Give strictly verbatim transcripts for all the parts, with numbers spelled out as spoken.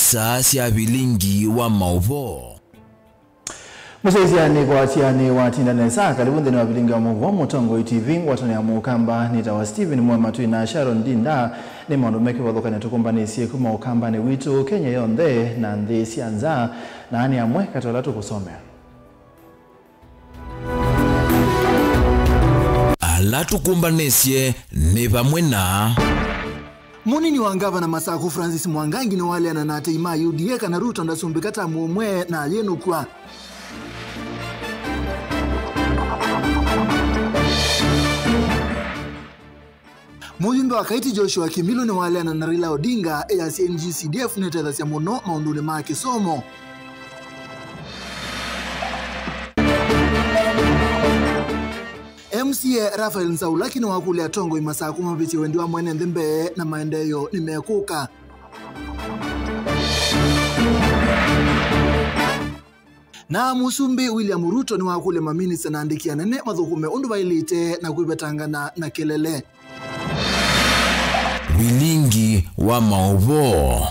Saa sya vilingi wa maũvoo. Mũsyaĩĩsya nĩ kwasya nĩ watinda nesa. Karibu nthĩnĩ wa vilingi wa maũvoo, Mũtongoi T V. Ngwatanĩo ya Mũkamba nĩtawa Stephen Mwema, twĩ na Sharon Ndinda. Nĩ maũndũ me kĩvathũkany'o tũkũmbanĩsye kuma Ũkambanĩ witũ, Kenya yonthe, na nthĩ sya nza, na nĩ amwe katĩ ala tũkũsomea. Ala tũkũmbanĩsye nĩ vamwe na. Mũnini wa ngavana Masaku Francis Mwangangi nĩwaleana na atei ma U D A kana Ruto ndasumbĩka tamu ũmwe na ayĩnũkw'a. Mũyumbe wa Kaiti Joshua Kimilu nĩwaleana na Raila Odinga, easya N G C D F nĩtethasya mũno maũndũnĩ ma kĩsomo. M C A Raphael Nsaulaki nĩwakũlya atongoi Masaku mavĩtye wendi wa mwene nthĩ mbee na maendeeo nĩmekũka. Na Mũsumbĩ William Ruto nĩwakũlya maminista na andĩki anene mathũkũme ũndũ vaĩlĩte na kwĩvetangana na kelele. Vilingi wa maũvoo.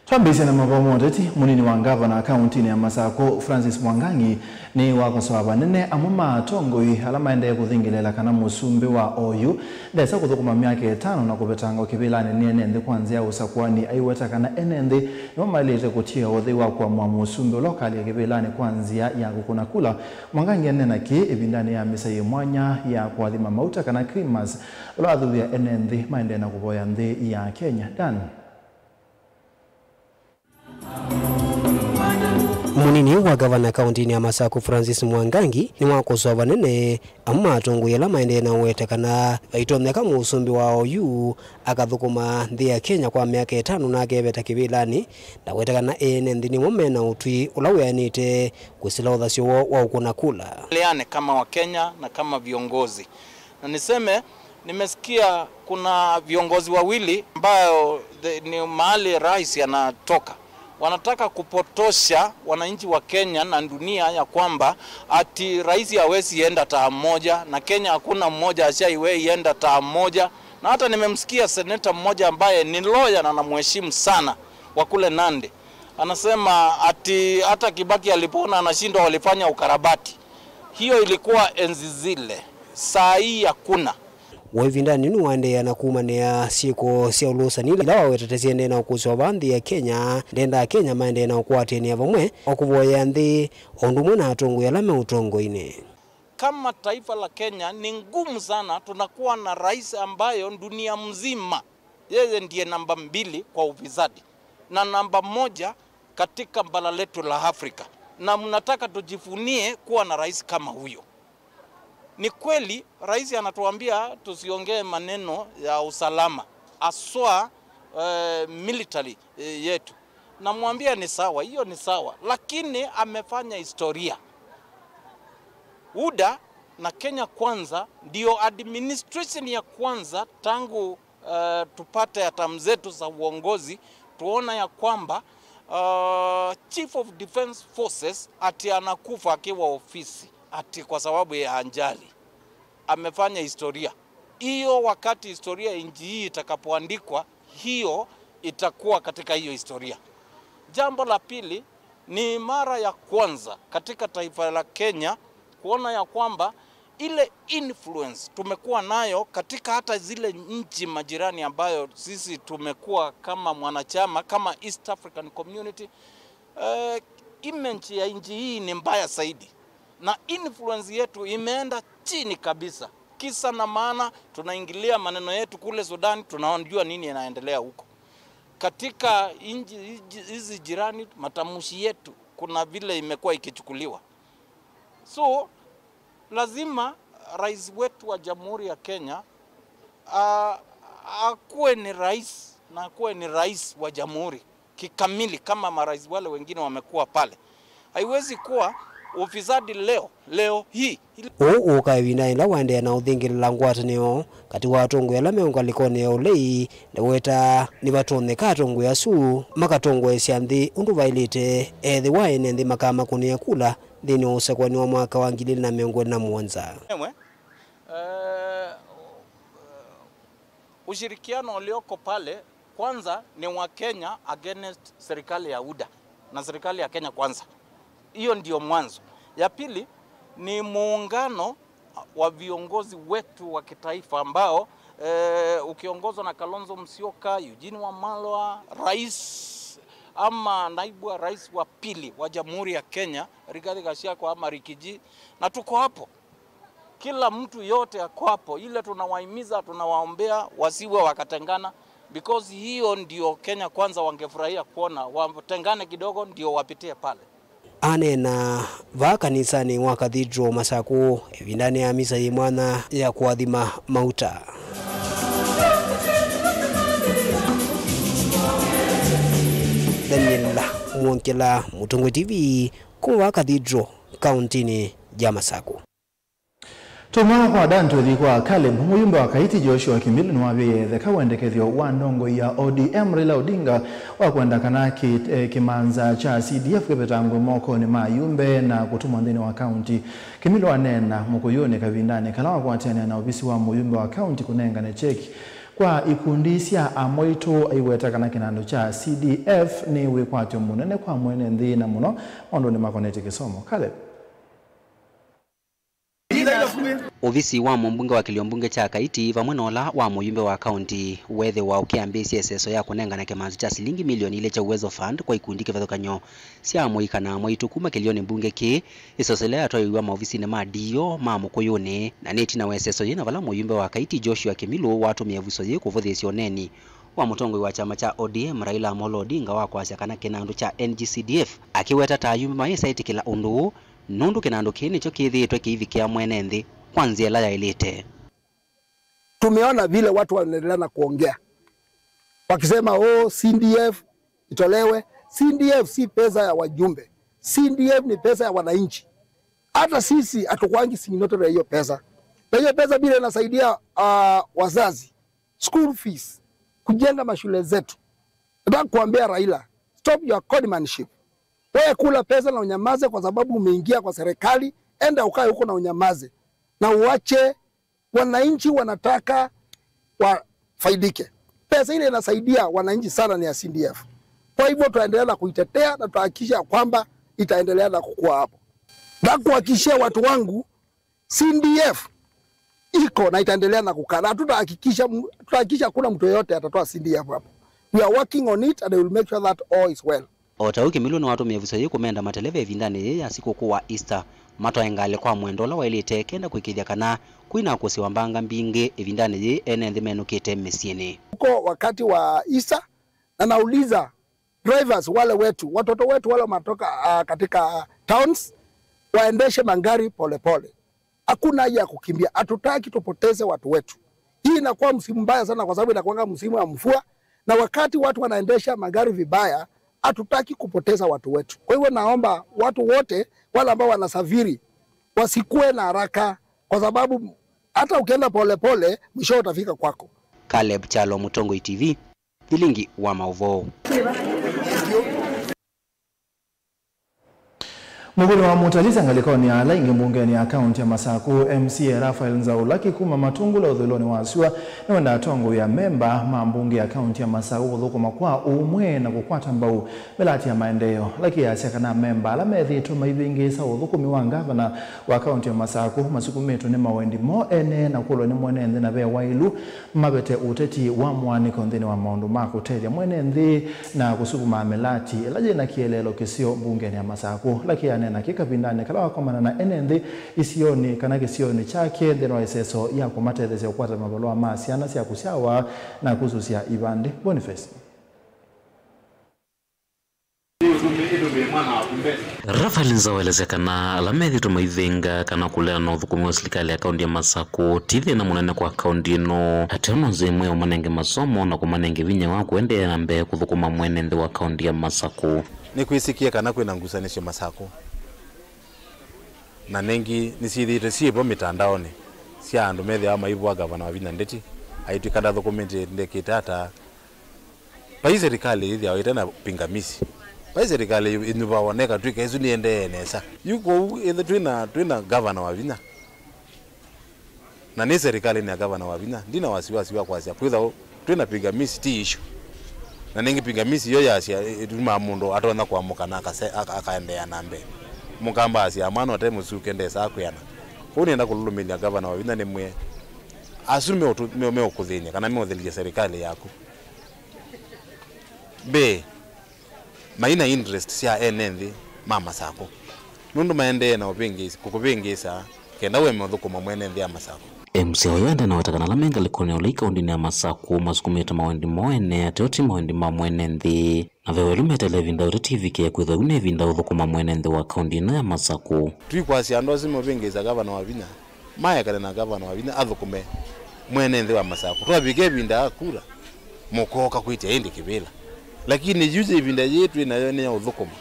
Twambĩĩsye na mavoo ma ũteti. Mũnini wa ngavana kaũntĩnĩ ya Masakũ, Francis Mwangangi, nĩwakosoa vanene amwe ma atongoi ala maendee kũthingĩlĩĩla kana mũsumbĩ wa oyu ndesa kũthũkũma myaka ĩtano na kũvetanga o kĩvĩlanĩ nĩ ene nthĩ kwa nzĩa ya ũsakũani, aiweta kana ene nthĩ nĩmo maĩlĩte kũtia ũthei wa kũamũa mũsumbĩ ũla ũkalya kĩvĩlanĩ kwa nzĩa ya kũkũna kula. Mwangangi aneena kĩĩ ĩvindanĩ ya misa yĩ mwanya ya kũathima mauta kana Christmas, ũla wathũvĩa ene nthĩ maendee na kũvoya nthĩ ya Kenya. Dan. Mũnini wa ngavana kaũntĩnĩ ya Masakũ Francis Mwangangi nĩwakosoa vanene amwe ma atongoi ala maendee na ũweta kana vaitonyeka mũsumbĩ wa oyu akathũkũma nthĩ ya Kenya kwa myaka ĩtano na akeveta kĩvĩlanĩ, na weta kana ene nthĩ nĩmo mena ũtwi ũla wĩanĩte kũsila ũthasyo woo wa ũkũna kula. Leane kama Wakenya na kama viongozi. Na niseme, nimesikia kuna viongozi wawili ambayo the, ni mahali rais anatoka. Wanataka kupotosha wananchi wa Kenya na dunia ya kwamba ati rais hawezi enda taa moja, na Kenya hakuna mmoja ashaiwahi enda taa moja. Na hata nimemsikia seneta mmoja ambaye ni lawyer na namheshimu sana, wa kule Nandi, anasema ati hata Kibaki alipoona anashindwa walifanya ukarabati. Hiyo ilikuwa enzi zile, saa hii hakuna. Woo ĩvindanĩ yĩu nĩwaendeea na kumanĩa syĩko sya ũlũsani ila wawetete syaendee na ũkũsĩ wa vaa nthĩ ya Kenya. Ndendaa Akenya maendee na ũkwatĩanĩa vamwe o kũvoyea nthĩ o ũndũ ũmwe na atongoi ala me ũtongoinĩ. Kama taifa la Kenya ni ngumu sana, tunakuwa na rais ambayo dunia mzima yeye ndiye namba mbili kwa ufisadi na namba moja katika bara letu la Afrika, na mnataka tujivunie kuwa na rais kama huyo. Ni kweli rais anatuambia tusiongee maneno ya usalama, aswa eh, military eh, yetu. Namwambia ni sawa, hiyo ni sawa, lakini amefanya historia. UDA na Kenya Kwanza ndio administration ya kwanza tangu uh, tupate hatamu zetu za uongozi, tuona ya kwamba uh, Chief of Defence Forces ati anakufa akiwa ofisi ati kwa sababu ya ajali. Amefanya historia. Hiyo wakati historia ya nchi hii itakapoandikwa, hiyo itakuwa katika hiyo historia. Jambo la pili, ni mara ya kwanza katika taifa la Kenya kuona ya kwamba ile influence tumekuwa nayo katika hata zile nchi majirani ambayo sisi tumekuwa kama mwanachama, kama East African Community, eh, image ya nchi hii ni mbaya zaidi na influence yetu imeenda chini kabisa. Kisa na maana, tunaingilia maneno yetu kule Sudan, tunajua nini inaendelea huko. Katika nchi hizi jirani, matamshi yetu kuna vile imekuwa ikichukuliwa. So lazima rais wetu wa Jamhuri ya Kenya a, akuwe ni rais na akuwe ni rais wa jamhuri kikamili kama marais wale wengine wamekuwa pale. Haiwezi kuwa ufisadi leo, leo hii. Ũu ũka ĩvinda yĩla waendeea na ũthingĩlĩla ngwatanĩo katĩ wa atongoi ala me ngalĩkonĩ ya ũlei, ndaweta nĩvatonyeka atongoi asu makatongoesya nthĩ ũndũ vaĩlĩte, ethĩwa ene nthĩ makamakũnĩa kula nthĩnĩ wa ũsakũani wa mwaka wa ngili ilĩ na mĩongo ĩlĩ na mũonza. Emwe, eh, ushirikiano ulioko pale Kwanza ni wa Kenya against serikali ya UDA na serikali ya Kenya Kwanza. Hiyo ndio mwanzo. Ya pili ni muungano wa viongozi wetu wa kitaifa ambao, eh, ukiongozwa na Kalonzo Musyoka, Eugene Wamalwa, rais ama naibu wa rais wa pili wa Jamhuri ya Kenya, Rigathi Gachagua ama Rigiji, na tuko hapo. Kila mtu yote ako hapo, ile tunawahimiza, tunawaombea wasiwe wakatengana, because hiyo ndio Kenya Kwanza wangefurahia kuona, watengane kidogo ndio wapitie pale. Aneena vaa kanisanĩ wa Cathedral Masakũ ĩvindanĩ ya misa yĩ mwanya ya kũathima mauta. Daniel Mwongela, Mũtongoi T V, kuma vaa Cathedral, kauntinĩ ya Masakũ. Tuma kwa Dan tũthi kwa Caleb. Mũyumbe wa Kaiti Joshua Kimilu nĩwavĩie ĩtheka wendekethyo wa ndongoi ya O D M Raila Odinga wa kwenda kana kĩ-, eh, kĩmanza kya C D F kĩvetangwe mokonĩ ma ayumbe na kũtũmwa nthĩnĩ wa kaunti. Kimilu aneena Mũkũyũnĩ kavindanĩ kala wakwatĩanĩa na ovisi wa mũyumbe wa kaunti kũnengane cheki kwa ikundi sya amwaitũ, aiweta kana kĩnandũ kya C D F nĩ wĩkwatyo mũnene kwa mwene nthĩ na mũno maũndũnĩ makonetye kĩsomo. Caleb. Ovisi wa mũmbunge wa kĩlio mbunge kya Kaiti vamwe na ũla wa mũyumbe wa kaunti weethĩwa ũkĩambĩĩsya ĩseso ya kũnengana kĩmanza kya silingi milioni ilĩ kya Uwezo Fund kwa ikundi kĩvathũkany'o sya amũi kana amwaitũ kuma kĩlionĩ mbunge kĩĩ, ĩseso ĩla yatwaĩiw'a maovisinĩ ma D O ma Mũkũyũnĩ, na nĩ ĩtina wa ĩseso yĩĩ na vala mũyumbe wa Kaiti Joshua Kimilu watũmĩe ĩvuso yĩĩ kũvũthĩĩsya ũneeni wa mũtongoi wa kyama kya O D M Raila Amolo Odinga wa kwasya kana kĩnandũ kya N G C D F, akĩweta ta ayumbe mayĩsa ĩtĩkĩla ũndũ ũũ, nũndũ kĩnandũ kĩĩ nĩkyo kĩthĩĩtwe kĩivikĩa mwene nthĩ kwa nzĩa ĩla yaĩlĩte. Tumeona vile watu wanaendelea na kuongea, wakisema, "Oh, C D F itolewe." C D F si pesa ya wajumbe. C D F ni pesa ya wananchi. Hata sisi hatukwangi signatory ya hiyo pesa. Na hiyo pesa vile inasaidia, ah, wazazi, school fees, kujenga mashule zetu. Nataka kuambia Raila, stop your conmanship. Wewe kula pesa na unyamaze kwa sababu umeingia kwa serikali, enda ukae huko na unyamaze. Na uache wananchi wanataka wafaidike. Pesa ile inasaidia wananchi sana ni ya C D F. Kwa hivyo tutaendelea na kuitetea na tutahakikisha kwamba itaendelea na kukua hapo. Na kuhakikishia watu wangu, C D F iko na itaendelea na kukaa. Na tutahakikisha, tutahakikisha hakuna mtu yeyote atatoa C D F hapo. We are working on it and I will make sure that all is well. O ta ũu, Kimilu nĩwatũmĩe ĩvuso yĩĩ kũmenda mateleva ĩvindanĩ yĩĩ ya sikũkũ wa Easter matwae ngalĩ kwa mwendo ũla waĩlĩte kenda kũĩkĩĩthya kana kũinakũsĩwa mbanga mbingĩ ĩvindanĩ yĩĩ ene nthĩ menũkĩte mĩsyĩnĩ. Huko wakati wa Easter, na nauliza drivers wale wetu, watoto wetu wale wanatoka, ah, katika towns, waendeshe magari polepole. Hakuna haja ya kukimbia. Hatutaki tupoteze watu wetu. Hii inakuwa msimu mbaya sana kwa sababu inakuanga msimu wa mvua, na wakati watu wanaendesha magari vibaya, hatutaki kupoteza watu wetu. Kwa hivyo naomba watu wote wale ambao wanasafiri wasikuwe na haraka, kwa sababu hata ukienda polepole, mwisho utafika kwako. Caleb Kyalo, Mũtongoi T V, Thilingi wa Maũvoo. Mũvuli wa Mũtalii ngalĩkonĩ ya ala ingĩ mbungenĩ ya kaunti ya Masakũ, M C A Raphael Nzaũ Lucky kuma Matungulu ũthũĩlonĩ wa syũa nĩwendaa atongoi amemba ma mbunge ya kaunti ya Masakũ kũthũkũma kwa ũmwe na kũkwata mbau mĩlati ya maendeeo. Lucky asya kana amemba ala methĩĩtwe maivĩngĩĩsa ũthũkũmi wa ngavana wa kaunti ya Masakũ masukumĩtwe nĩ mawendi moo ene na kũlwa nĩ mwene nthĩ na ve waĩlu mavete ũteti wa mũaanĩko nthĩnĩ wa maũndũ ma kũtethya mwene nthĩ na kũsukuma mĩlati ĩla yĩ na kĩeleelo kĩseo mbungenĩ ya Masakũ. Lucky aneena kĩ kavindanĩ kala wakomana na ene nthĩ isionĩ kana kĩsionĩ kyake nthĩnĩ wa ĩseso ya kũmatetheesya kũkwata mavalũa ma syana sya kũsyawa na kusũsya ivandĩ. Boniface. Raphael Nzaũ aelesya kana ala methĩĩtwe maivĩnga kana kũleana na ũthũkũmi wa silikalĩ ya kaunti ya Masakũ ti thĩna mũnene kwa kaunti ĩno, ateo no nzĩa ĩmwe ya ũmanenge masomo na kũmanenge vinya wa kũendeea na mbee kũthũkũma mwene nthĩ wa kaunti ya Masakũ. Nĩkwĩsĩkĩe kana kwĩna ngusanĩsyo Masakũ, na nengĩ nĩsyĩthĩĩtwe syĩ vo mĩtandaonĩ sya andũ methĩawa maivũa ngavana Wavinya ndeti, aitw'ĩka ndathũkũmĩte ndekĩte ata. Vai serikali ĩthĩawa ĩte na pingamizi. Vai serikali ĩnyuvawa na ĩkatw'ĩka ĩsu nĩendee nesa. Yu kwoou ĩthĩ twĩna, twĩna ngavana Wavinya, na nĩ serikali nĩ ya ngavana Wavinya, ndina wasiwasi wa kwasya kwĩtha twĩna pingamizi ti issue. Na nĩngĩ pingamizi yo yasya ĩtumaa mũndũ atonya kũamũka na akase-, aka-, akaendeea na mbee. Mũkamba asya mwana ũte mũsuke ndesaa kwĩana. Kwoou nĩenda kũlũlũmĩlya ngavana Wavinya nĩmwĩe, asu meũtũ-, me-, meũkũthĩny'a kana meũthelilya serikali yaku, mbee, maina interest sya ene nthĩ ma Masakũ, nũndũ maendee na ũvĩngĩĩs-, kũkũvĩngĩĩsa kenda ũeme ũthũkũma mwene nthĩ ya Masakũ. M C A ũyũ aendee na weta kana ala me ngalĩkonĩ ya ũlei kaũndĩnĩ ya Masakũ masukumĩte mawendi moo ene, ateo ti mawendi ma mwene nthĩ. Na ve welũ meteele ĩvinda ũtetivikĩe kwĩthwa yu nĩ ĩvinda ũthũkũma mwene nthĩ wa kaũndĩ ĩno ya Masakũ. Tũikwasya andũ asu meũvĩngĩĩsa Gavana Wavinya maekane na Gavana Wavinya athũkũme mwene nthĩ wa Masakũ. Twavika ĩvinda ya kura, mũkooka kwĩtya ĩndĩ kĩvĩla. Lakini yu yĩ ĩvinda yĩĩ twĩ nayo nĩ ya ũthũkũma,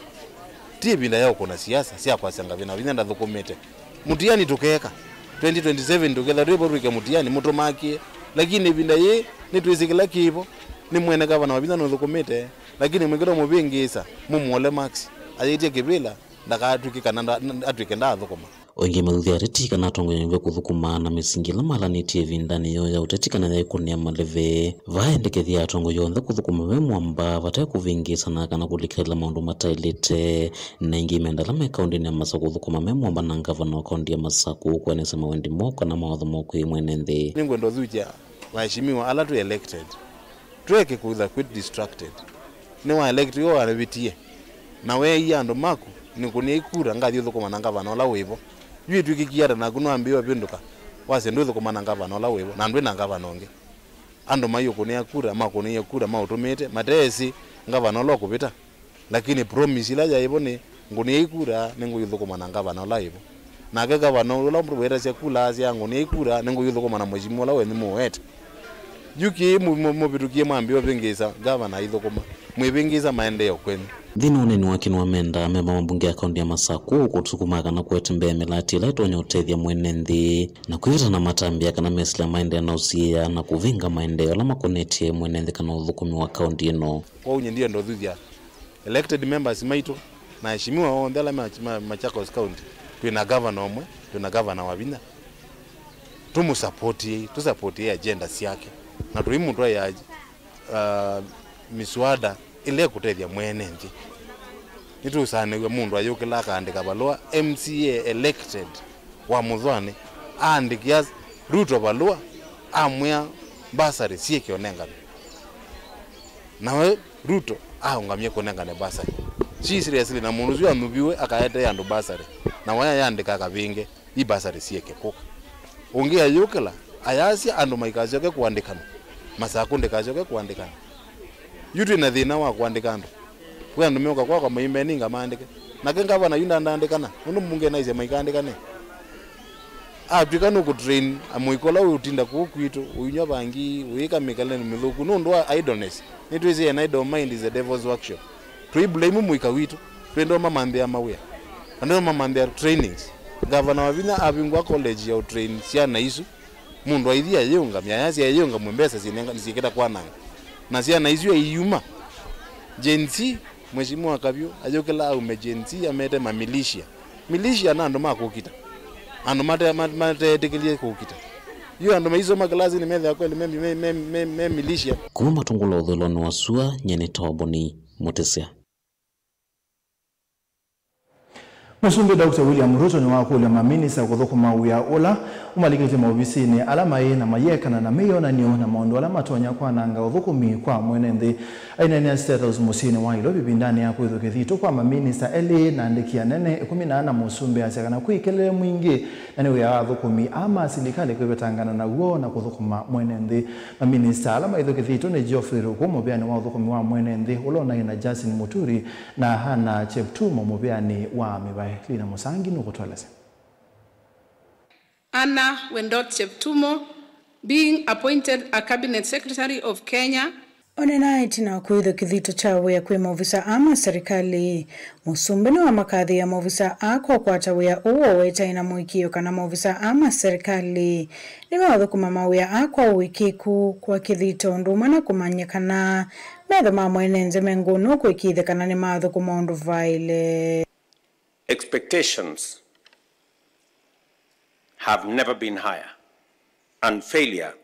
ti ĩvinda ya ũkũna siasa sya kwasya Gavana Wavinya ndathũkũmĩte. Mũtiani tũkeeka twenty twenty-seven, tũkethwa twĩ vo twĩke mũtiani, mũtũmakĩe. Lakini ĩvinda yĩĩ nĩtwĩsĩ kĩla kĩ vo, nĩ mwene Gavana Wavinya nũthũkũmĩte, lakini mwĩkĩtwa mũvĩngĩĩsa, mũmũole maksi, ayĩtye kĩvĩla, ndakatw'ĩke kana nda-, atw'ĩke ndaathũkũma. O ĩngĩ mathuthya ateti kana atongoi ve kũthũkũma na mĩsingi ĩla malanĩtye ĩvindanĩ yoo ya ũteti kana yaĩ kũnĩa maleve. Vaendekethya atongoi onthe kũthũkũma ve mwamba vate kũvĩngĩĩsana kana kũlikĩlĩla maũndũ mataĩlĩte. Na ĩngĩ menda ala me kaũndĩnĩ ya Masakũ kũthũkũma me mwamba na ngavana wa kaũndĩ ya Masakũ kũenesa mawendi moo kana mawatho moo kwĩ mwene nthĩ. Nĩngwenda ũthukya waheshimiwa ala twĩ elected. Tweke kwĩtha kwĩ distracted. Nĩwa elect yo wavĩtie. Na weeie andũ maku, nĩkũnĩai kura, ngathi ũthũkũma na ngavana ũla wĩ vo. Yu ĩtw'ĩkĩkie ata naku nĩwambĩĩe ũvĩndũka, wasye ndwĩthũkũma na ngavana ũla wĩ vo, na ndwĩ na ngavana ũngĩ? Andũ maiũkũnĩa kura, makũnĩie kura maũtũmĩĩte, mateesĩ ngavana ũla ũkũvĩta. Lakini promise ĩla yaĩ vo nĩ, ngũnĩai kura, nĩngũyũthũkũma na ngavana ũla wĩ vo. Nake ngavana ũla wetasya kula asya, ngũnĩai kura, nĩngũyũthũkũma na mheshimiwa ũla wenyu mũũete. Yu kĩĩ mũ-, mũ-, mũvĩtũkie mwambĩĩa ũvĩngĩĩsa ngavana aithũkũma? Mwĩvĩngĩĩsa maendeeo kwenyu. Nthĩnĩ wa ũneeni wake nĩwamenda amemba ma mbunge ya kaũndĩ ya Masakũ kũsukuma kana kũete mbee mĩlatĩ ĩla ĩtonya ũtethya mwene nthĩ, na kwĩweta na matambya kana mesĩla maendeea na ũsiĩĩa na kũvĩnga maendeeo ala makonetye mwene nthĩ kana ũthũkũmi wa kaũndĩ ĩno. Kwoou nyie ndienda ũthuthya elected members maitũ na aheshimiwa onthe ala ma, ma, Machakos County. Twĩ na gavana ũmwe, twĩ na gavana Wavinya. Tũmũsapoti, tũsapoti agenda syake, na tũimũtwaĩa, uh, miswada ĩla ĩkũtethya mwene nthĩ. Nĩtũũsanĩw'a mũndũ ayũkĩla akaandĩka valũa, M C A elected wa Mũthwanĩ aandĩkĩa Ruto valũa, amwĩa mbasarĩ syĩke ũnengane. Nawe Ruto aũngamie kũnengane mbasarĩ. She seriously, na mũndũ ũsu anyuviwe akaetee andũ mbasarĩ, na waya yandĩka akavĩnge, i mbasarĩ syĩke kũka. Ũngĩ ayũkĩla, ayasya andũ maikasyoke kũandĩkana, Masakũ ndĩkasyoke kũandĩkana. Yu twĩ na thĩna wa kũandĩka andũ. Kwĩ andũ meũka kwakwa maimbe ninga maandĩke. Nake ngavana yu ndandaandĩkana, nũndũ mbunge naisye maikaandĩkane. Atw'ĩka nũkũtrain mũika ũla ũũtinda kũu kwitũ, ũinyw'a vangi, ũyĩka mĩkalĩle mĩthũku nũndũ wa idleness. Nĩtwĩsĩ an idle mind is a devil's workshop. Tũiblame mũika witũ, twĩenda ũmamanthĩa mawĩa. Na twĩenda ũmamanthĩa trainings. Gavana Wavinya avingũa college ya ũtrain syana isu. Mũndũ aithi ayĩũngamya, ayasya ayĩũngamw'e mbesa syĩnenga-, syĩkĩta kwananga. Na syana isu aiuma. Gen Z, Mheshimiwa Kavyũ ayũkĩla aume Gen Z amete mamilitia. Militia na andũ ma kũkita. Andũ mate-, ma-, mateetĩkĩlye kũkita. Yu andũ maisoma kĩlasinĩ methĩa kweli me, me, me, me, me militia. Kuma Matũngũlũ ũthũĩlonĩ wa sua, nyie nĩ Toboni Mũtĩsya. Mũsumbĩ Doctor William Ruto nĩwakũlya maminista kũthũkũma wĩa ũla ũmalikĩte maovisinĩ ala maĩ na mayĩekana na mĩyonany'o na maũndũ ala matonya kwananga ũthũkũmi kwa mwene nthĩ. Aineenea State House mũsyĩnĩ wa Nairobi ĩvindanĩ ya kwĩthwa kĩthito kwa maminista elĩ na andĩki anene ĩkũmi na ana, mũsumbĩ asya kana kwĩ kelele mwingĩ na nĩ wĩa wa athũkũmi aa ma silikalĩ kwĩvetangana naw'o na kũthũkũma mwene nthĩ. Maminista ala maithwa kĩthito nĩ Geoffrey Ruku, mũvĩanĩ wa ũthũkũmi wa mwene nthĩ, ũla ũnaĩ na Justin Muturi, na Anna Cheptumo, mũvĩanĩ wa mĩvaĩ. Lina Mũsangi nũkũtũelesya. Anna Wendot Cheptumo being appointed a Cabinet Secretary of Kenya. Onena ĩtina wa kwĩthwa kĩthito kya wĩa kwĩ maovisa aa ma serikali, mũsumbĩ nĩwamakathĩĩa maovisa aa kwa ũkwata wĩa ũũ wawetae na mũĩkĩĩo kana maovisa aa ma serikali nĩmeũthũkũma mawĩa aa kwa ũĩkĩĩku, kwa kĩthito, ũndũ ũmwe na kũmany'a kana metho ma mwene nthĩ me ngũnũ kũĩkĩĩthya kana nĩmathũkũma ũndũ vaĩle. Expectations have never been higher, and failure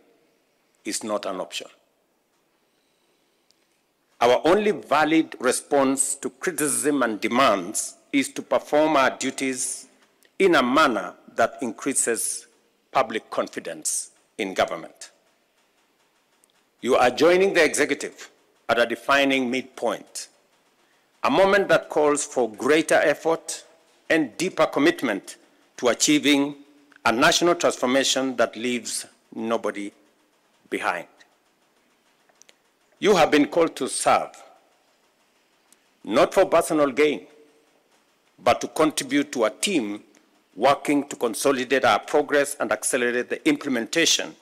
is not an option. Our only valid response to criticism and demands is to perform our duties in a manner that increases public confidence in government. You are joining the executive at a defining midpoint, a moment that calls for greater effort and deeper commitment to achieving a national transformation that leaves nobody behind. You have been called to serve, not for personal gain, but to contribute to a team working to consolidate our progress and accelerate the implementation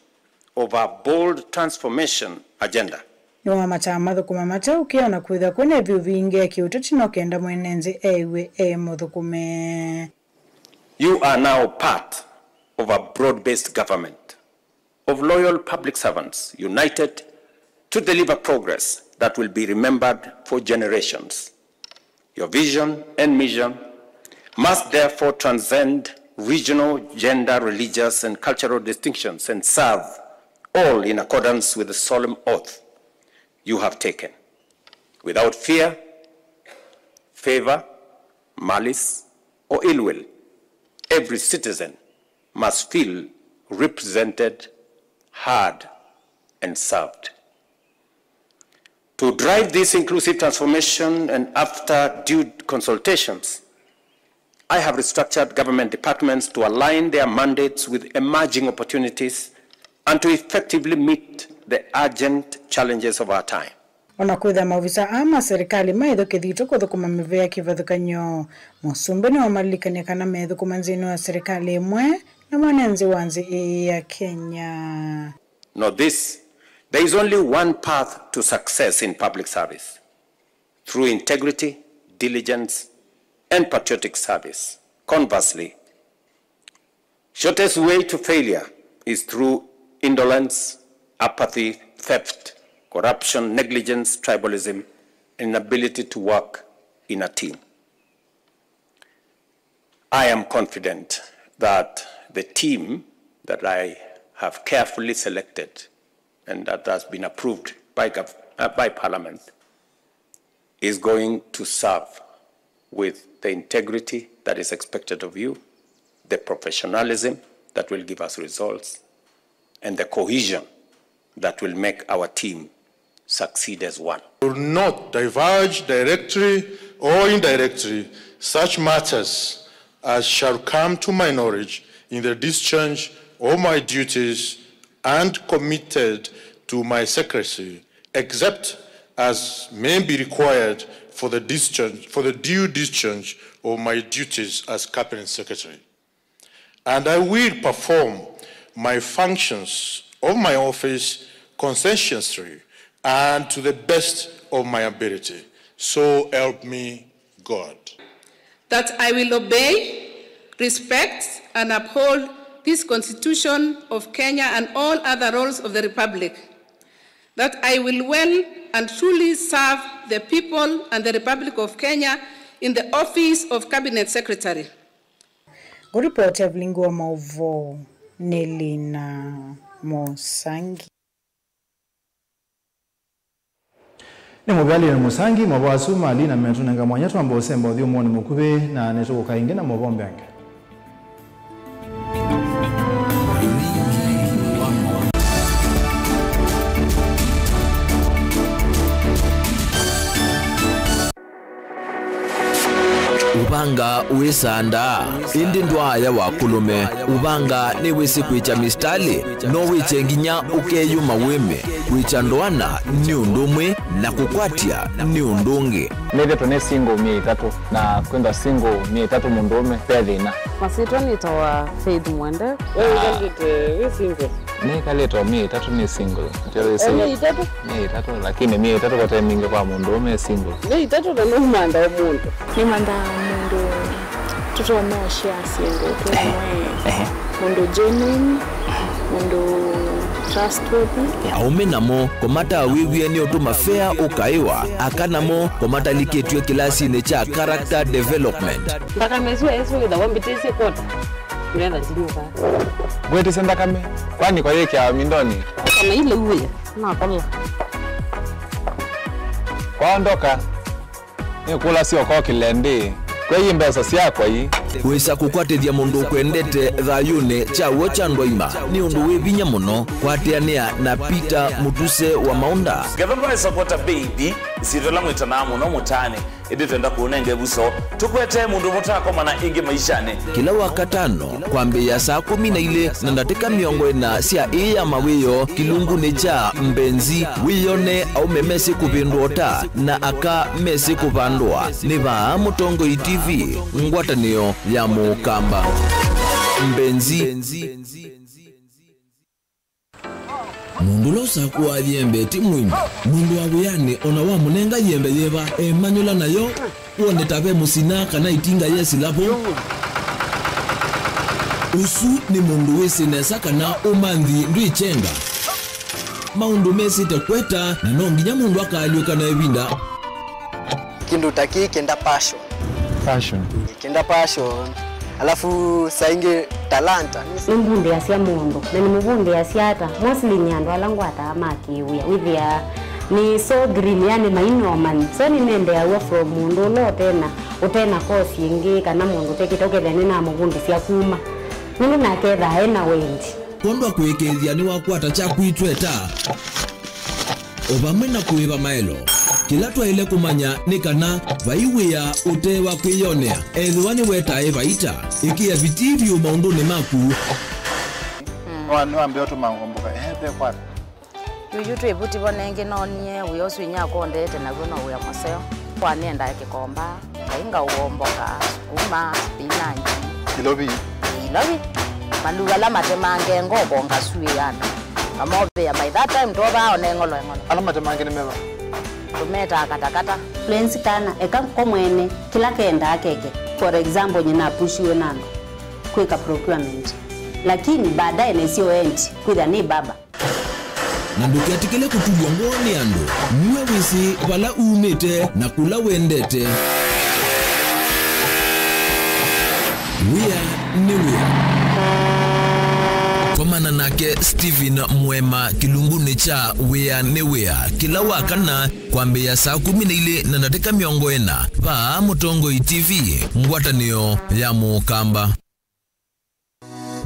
of our bold transformation agenda. Nĩwamataa mathũkũma mate ũkĩa ona kwĩthwa kwĩna ĩvyũ vingĩ ya kĩũteti no kenda mwene nthĩ eĩw'e e mũthũkũme. You are now part of a broad-based government of loyal public servants united to deliver progress that will be remembered for generations. Your vision and mission must therefore transcend regional, gender, religious, and cultural distinctions and serve all in accordance with the solemn oath you have taken. Without fear, favor, malice, or ill will, every citizen must feel represented, heard, and served. To drive this inclusive transformation and after due consultations, I have restructured government departments to align their mandates with emerging opportunities and to effectively meet the urgent challenges of our time. Ona kwĩthwa maovisa aa ma serikali maĩthwa kĩthito kũthũkũma mĩvĩa ya kĩvathũkany'o, Mũsumbĩ nĩwamalilikany'a kana methũkũma nthĩnĩ wa serikali ĩmwe na mwene nthĩ wa nthĩ ĩĩ ya Kenya. Know this, there is only one path to success in public service, through integrity, diligence, and patriotic service. Conversely, shortest way to failure is through indolence, apathy, theft, corruption, negligence, tribalism, and inability to work in a team. I am confident that the team that I have carefully selected and that has been approved by gov-, uh, by Parliament is going to serve with the integrity that is expected of you, the professionalism that will give us results, and the cohesion that will make our team succeed as one. Will not divulge directly or indirectly such matters as shall come to my knowledge in the discharge of my duties and committed to my secrecy, except as may be required for the discharge, for the due discharge of my duties as Cabinet Secretary. And I will perform my functions of my office conscientiously and to the best of my ability. So help me God. That I will obey, respect, and uphold this Constitution of Kenya and all other laws of the Republic. That I will well and truly serve the people and the Republic of Kenya in the office of Cabinet Secretary. Kũripoti Evelyn Ngua, maũvoo nĩ Lina Mũsangi. Nĩ mũvea Lina Mũsangi. Maũvoo asu ma Lina metũnenga mwanya twamba ũsemba ũthyũmũonĩ mũkuvĩ, na nĩtũkũka ĩngĩ na maũvoo mbeange. Ũvanga wĩ sanda, ĩndĩ ndwaaya wa kũlũme. Ũvanga nĩwĩsĩ kwĩkya misitalĩ, no wĩkye nginya ũkeyũma wĩme. Kwĩkya ndoana nĩ ũndũ ũmwe, na kũkwatya nĩ ũndũ ũngĩ. Nĩthĩtwe nĩ single myei ĩtatũ, na kwĩthwa single myei ĩtatũ mũndũũme, ve thĩna. Masyĩtwa nĩtawa Faith Mwende. We wĩkalĩte wĩ single? Nĩkalĩte o myei ĩtatũ nĩ single. Nĩtyo wĩsĩ. O myei ĩtatũ? Myei ĩtatũ, lakini myei ĩtatũ vate mingĩ kwa mũndũũme e single. Myei ĩtatũ na nũmantha o mũndũ. Nĩmanthaa mũndũ tũtonya ũshare syĩndũ twĩ amwe. Ehe. Mũndũ genuine, mũndũ trustworthy. Aũme namo, kũmatawĩw'e nĩ ũtũma fea ũkaĩwa, aka namo, kũmatalikĩtw'e kĩlasinĩ kya character development. Nthakame ĩsu ĩsu ĩthagwa mbĩtĩsye kwota. Ngetha ndinyuka. Ngwĩtĩsya nthakame, kwani kwa yĩkĩawa mindonĩ? Kana ile uwe, nakola. Ondoka, nĩkũlasya ũkokĩle ndĩ, kwei mbesa syakwa ii. Wĩsa kũkwatĩthya mũndũ ũkwendete thayũnĩ kyaw'o kya ndwaima nĩ ũndũ wĩ vinya mũno. Kwatĩanĩa na Peter Mũtuse wa Maũnda. Ngetha ndwaĩsa kwata baby, ĩsyĩtwa ĩla mwĩtanaa mũno mũtaanĩ, ĩndĩ twenda kũũnenga ĩvuso. Tũkwetee mũndũ mũtaakomana ĩngĩ maishanĩ. Kĩla Wakatano, kwambĩĩa saa kũmi na ilĩ na ndatĩka mĩongo ĩna sya ĩĩ ya mawĩoo, kĩlungunĩ kya Mbenzi, wĩyone aũme mesĩ kũvĩndũa ũta na aka mesĩ kũvandũa. Nĩ vaa Mũtongoi T V, ngwatanĩo ya Mũkamba. Mbenzi. Mũndũ ũla ũsakũaa yembe ti mũimu. Mũndũ wa wĩanĩ o na wamũnenga yembe yĩva, emanyũla nayo, wone ta ve mũsina kana ĩtinga yesĩla vo. Ũsu nĩ mũndũ wĩsĩ nesa kana ũmanthi ndwĩkyenga. Maũndũ mesĩte kweta, na no nginya mũndũ akaalyũka na ĩvinda. Kĩndũ ta kĩĩ kĩenda passion. Passion. Kĩenda passion. Alafu saa ingĩ talanta. Nĩmbundĩasya mũndũ, na nĩmũvundĩasya ata? Mostly nĩ andũ ala ngwataa ma kĩwĩa. Wĩthĩaa nĩ so green, yani mainomani. So nĩmendeaw'a from mũndũ ũla ũtena, ũtena course ĩngĩ, kana mũndũ ũtekĩte, ũkethĩa nĩnamũvundĩsya kuma. Nũndũ nake ethaa ena wendi. Kwondũ wa kũĩkĩĩthya nĩwakwata kyaku itweta. O vamwe na kũĩva maelo, kĩla twaĩle kũmanya nĩ kana vai wĩa ũte wa kwĩyonea, ethĩwa nĩwetae vaita. Ĩkĩa vitii vyũ maũndũnĩ maku. Nĩwa-, nĩwambĩa ũtũma ngomboka. Ehe, ve kwata. Yuyu twĩ vuti vo nengĩ noonie wĩa ũsu inyakwa ũndete naw'o no wĩa mũseo. Kwa nĩendae kĩkomba. Ngai ngaũomboka, sukuma, spinach. Ilovi. Ilovi. Malugu ala matemange ngoko ngasuĩana. Mamovĩa by that time tovaa one ng'olo eng'olo. Ala matemange nĩ meva? Tũmetaa katakata. Florence kana eka ko mwene kĩla kendaa keke. For example, nyina apushiwe na andũ kwĩka procurement. Lakini baadaye nesio endi kwĩthĩa nĩ baba. Na ndũketĩkĩle kũtulw'a ngoo nĩ andũ. Nue wĩsĩ vala umĩte na kũla wendete. Wĩa nĩ wĩa. Komana nake Stephen Mwema kĩlungunĩ kya Wĩa nĩ Wĩa kĩla wa kana kwambĩĩa saa kũmi na ilĩ na ndatĩka mĩongo ĩna vaa Mũtongoi T V, ngwatanĩo ya Mũkamba.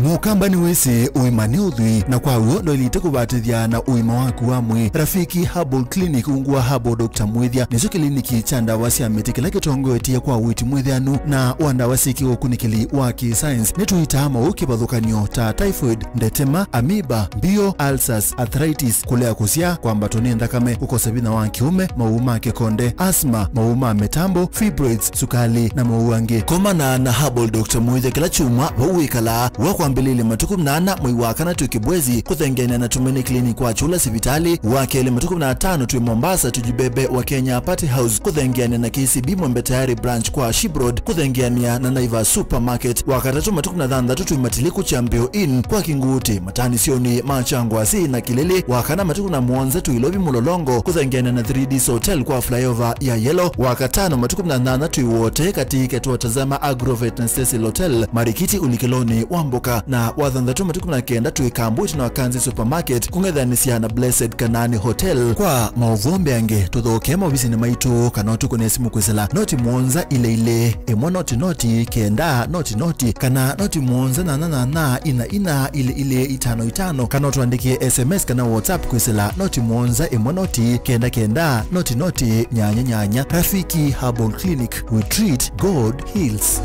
Mũkamba nĩwĩsĩ ũima nĩ ũthwii, na kwa w'o ndwaĩlĩte kũvatĩthya na ũima waku wa mwĩĩ. Rafiki Herbal Clinic ungu wa Herbal Doctor Mwĩthya nĩkyo kĩliniki kya ndawa sya mĩtĩ kĩla kĩtongoetye kwa ũiiti mwĩthĩanu na wa ndawa syĩ kĩũkunĩkĩli wa kĩ-science. Nĩtũitaa maũũ kĩvathũkany'o ta typhoid, ndetema, amoeba, mbio, ulcers, arthritis, kũlea kũsyaa, kwambatwa nĩ nthakame, kũkosa vinya wa kĩũme, maũũ ma kĩkonde, asthma, maũũ ma mĩtambo, fibroids, sukali, na maũũ angĩ. Komana na Herbal Doctor Mwĩthya kĩla kyumwa vau wĩkalaa. Wa kwambĩlĩlya matukũ nana mwei wa kana twĩ Kibwezi, kũthengeanĩa na Tumaini Clinic wa Chula sivitalĩ. Wa kelĩ matukũ na atano twĩ Mombasa, Tujibebe wa Kenya Party House, kũthengeanĩa na K C B Mwembe Tayari branch kwa Ship Road, kũthengeanĩa na Naivas Supermarket. Wa katatũ matukũ na thanthatũ twĩ Matiliku Champion Inn kwa Kinguti, mataanisyonĩ ma Kyangwasi na Kilili. Wa kana matukũ na mũonza twĩ Ilovi Mũlolongo, kũthengeanĩa na three Ds Hotel kwa flyover ya Yellow. Wa katano matukũ na nyanya twĩ Wote, katĩ ketwa Tazama Agrovet na Cecil Hotel, Marikiti ũlikĩlonĩ wa mboka. Na wa thanthatũ matukũ na kenda twĩ Kambwiti na Wakanzi Supermarket, kũng'ethanĩsya na Blessed Kanaani Hotel. Kwa maũvoo mbeange, tũthokee maovisinĩ maitũ kana ũtũkũne simũ kwĩsĩla noti mũonza ilĩ ilĩ, ĩmwe noti noti, kenda noti noti, kana noti mũonza nyanya nyanya, ina ina, ilĩ ilĩ, itano itano, kana ũtũandĩkĩe S M S kana WhatsApp kwĩsĩla noti mũonza ĩmwe noti, kenda kenda, noti noti, nyanya nyanya. Rafiki Herbal Clinic, we treat, God heals.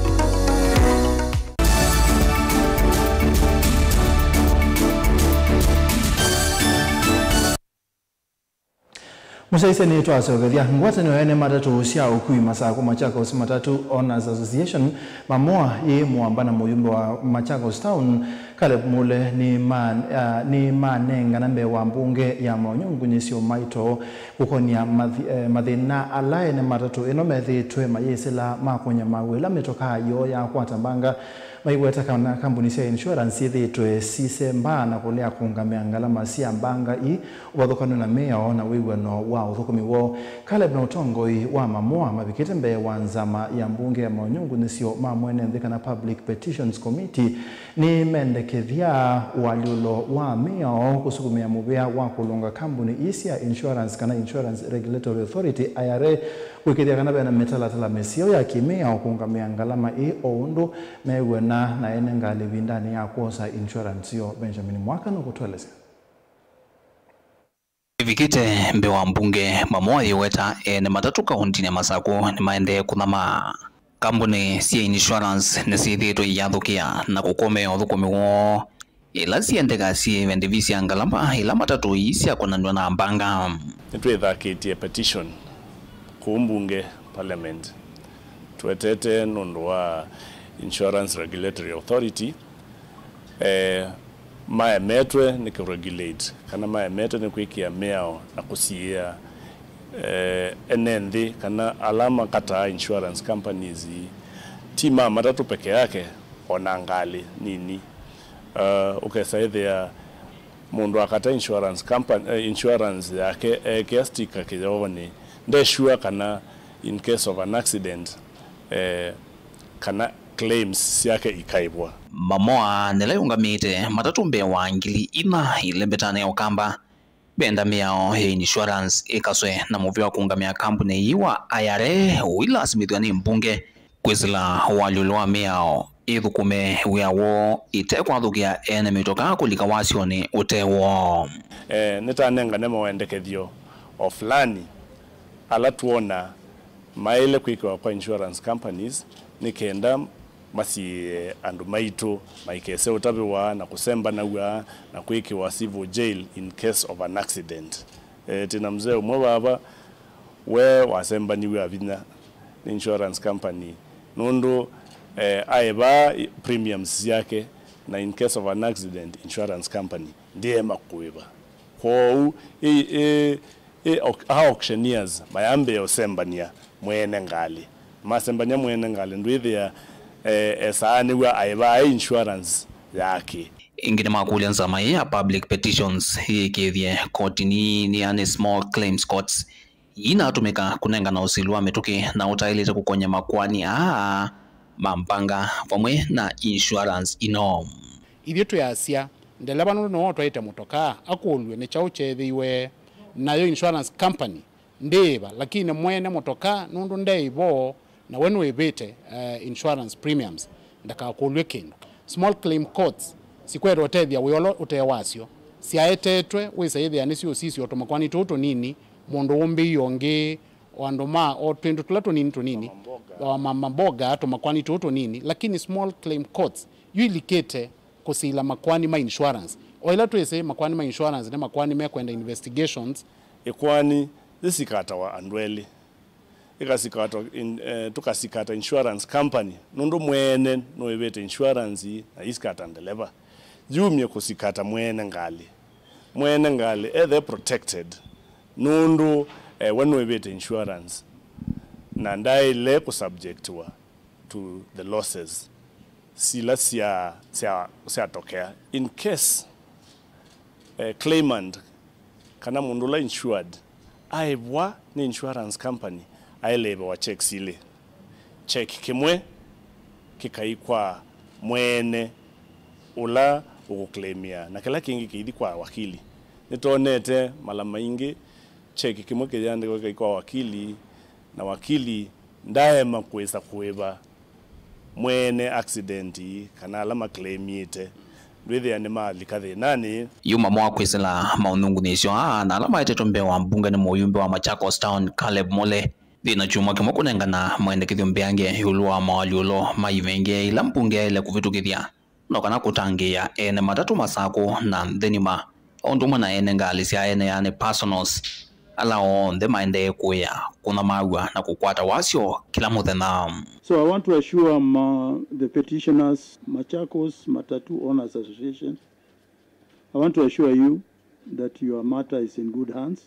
Mũsyaĩĩsya nĩtwaseũvethya. Ngwatanĩo ya ene matatũ sya ũkui Masakũ Machakos Matatu Owners Association, mamoa, yĩ mũamba na mũyumbe wa Machakos Town, Caleb Mule, nĩma-, ah, nĩmanengana mbee wa mbunge ya maũnyungunyĩsyo maito kũkonia mathi-, eh, mathĩna ala ene matatũ ĩno methĩĩtwe mayĩsĩla ma kũnyamaaw'a ĩla mĩtokaa yoo yakwata mbanga. Aiweta kana kambuni sya insurance syĩthĩĩtwe sisembaa na kũlea kũũngamĩa ngalama sya mbanga ii ũvathũkany'o na mĩao na wĩw'ano wa ũthũkũmi woo. Caleb na ũtongoi wa Mamoa mavikĩte mbee wa nzama ya mbunge ya maũnyungunyĩsyo ma mwene nthĩ kana Public Petitions Committee nĩmendekethya ũalyũlo wa mĩao kũsukumĩa mũvĩa wa kũlũnga kambuni ii sya insurance kana Insurance Regulatory Authority, I R A, kũĩkĩĩthya kana vena mĩtalatala mĩseo ya kĩmĩao kũũngamĩa ngalama ii o ũndũ meew'ana na ene ngalĩ ĩvindanĩ ya kwosa insurance yoo. Benjamin Mwaka nũkũtũelesya. Ĩvikĩte mbee wa mbunge, Mamoa aiweta ene matatũ kaũntĩnĩ ya Masakũ nĩmaendee kũthamaa. Kambuni sya insurance nĩsyĩthĩĩtwe iyathũkĩa na kũkomea ũthũkũmi woo, ĩla syendeka syĩ ĩvĩndĩ vyu sya ngalama ila matatũ ii syakonanw'a na mbanga. Nĩtwĩthakĩtye petition kũu mbunge, parliament, twetete nũndũ wa Insurance Regulatory Authority, eh, maemetwe nĩ kũregulate kana maemetwe nĩ kwĩkĩa mĩao na kũsiĩĩa, eh, ene nthĩ kana ala makataa insurance companies ii. Ti ma matatũ peke yake, o na ngalĩ nini. Uh, ũkesa ĩthĩa mũndũ akata insurance company, eh, insurance yake ekĩa sticker kĩyovonĩ, nde sure kana in case of an accident, eh, kana claims syake ikaĩvwa. Mamoa nĩla yũngamĩte matatũ mbee wa ngili inya ĩlembetanĩ ya Ũkamba, venda mĩao ya insurance ĩkaswe na mũvĩa wa kũũngamĩa kambuni ii wa I R A ũilasimĩthw'a nĩ mbunge kwĩsĩla ũalyũlo wa mĩao ĩthũkũme wĩa woo ĩte kwathũkĩa ene mĩtokaa kũlika wasyonĩ ũte woo. Eh, nĩtanengane mawendekethyo o fulani ala twona maĩle kwĩkĩwa kwa insurance companies nĩ kenda masiĩe andũ maitũ maikese ũtavĩwa na kũsembanaw'a na kwĩkĩwa civil jail in case of an accident. Eh, twĩ na mzee ũmwe vava, we wasembaniw'e avinya nĩ insurance company nũndũ, eh, aĩvaa premiums syake, na in case of an accident, insurance company ndĩema kũĩva. Kwoou, ĩ, ĩ, ĩ, au-, a auctioneers mayambĩĩa ũsembany'a mwene ngalĩ. Masembany'a mwene ngalĩ, ndwĩthĩa, eh, esaanĩw'a aĩvaa insurance yake. Ĩngĩ nĩmakũlya nzama ĩĩ ya Public Petitions yĩĩkĩĩthye koti nini, yani small claims courts, inatũmĩka kũnengana ũsili wa mĩtũkĩ na ũtaĩlĩte kũkony'a makoani aa ma mbanga vamwe na insurance ino. Ithyĩ twĩasya, ndeleva nũndũ nĩwe ũtwaĩte mũtokaa, akũlw'e nĩ kyaũ kyeethĩiwe, nayo insurance company ndĩĩva, lakini mwene mũtokaa nũndũ ndeĩ vo, na we nũĩvĩte, eh, insurance premiums, ndakakũlw'e kĩndũ. Small claim courts sikwenda ũtethya wĩa ũla ũte wasyo, syaetetwe wĩsa ĩthĩa nĩsyo ũsisya o tũmakoani tũũ tũnini, mũndũ ũmbĩie ũngĩ, o andũ ma o twĩndũ tũla tũnini tũnini, o ma-, maboga, tũmakoani tũũ tũnini, lakini small claim courts yu ilikĩte kũsila makoani ma insurance. O ĩla twĩsĩ makoani ma insurance nĩ makoani mekwenda investigations. Ĩkoani yĩsikatawa andũ elĩ. Ĩkasikatwa in-, eh, tũkasikata insurance company, nũndũ mwene nũĩvĩte insurance na isikata ndeleva. Yumye kũsikata mwene ngalĩ. Mwene ngalĩ ethe protected, nũndũ, eh, we nũĩvĩte insurance na ndaĩle kũsubjectiwa to the losses sila sya, sya, syatokea. In case, eh, claimant kana mũndũ ũla insured aĩvwa nĩ insurance company, aĩle ĩvewa checks ilĩ. Check kĩmwe kĩkai kwa mwene ũla ũkũclaimia, na kĩla kĩngĩ kĩithi kwa wakili. Nĩtonete mala maingĩ check kĩmwe kĩyandĩkwa kĩkai kwa wakili, na wakili ndaema kwĩsa kũĩva mwene accident kana ala maclaimĩte, ndwĩthĩa nĩmalika thĩnanĩ. Yu Mamoa kwĩsĩla maũnyungunyĩsyo aa na ala maetetwe mbee wa mbunge nĩ mũyumbe wa Machakos Town, Caleb Mule, thĩna kyumwa kĩmwe kũnengana maendekethyo mbeange ĩũlũ wa mawalyũlo ma ivenge ila mbunge yaĩle kũvĩtũkĩthya, no kana kũtangĩĩa ene matatũ Masakũ na nthĩ nima, o ũndũ ũmwe na ene ngalĩ sya ene, yani personals, ala onthe maendee kũĩa, kũnyamaw'a, na kũkwata wasyo kĩla mũthenya. So I want to assure ma-, the petitioners, Machakos Matatu Owners Association, I want to assure you that your matter is in good hands.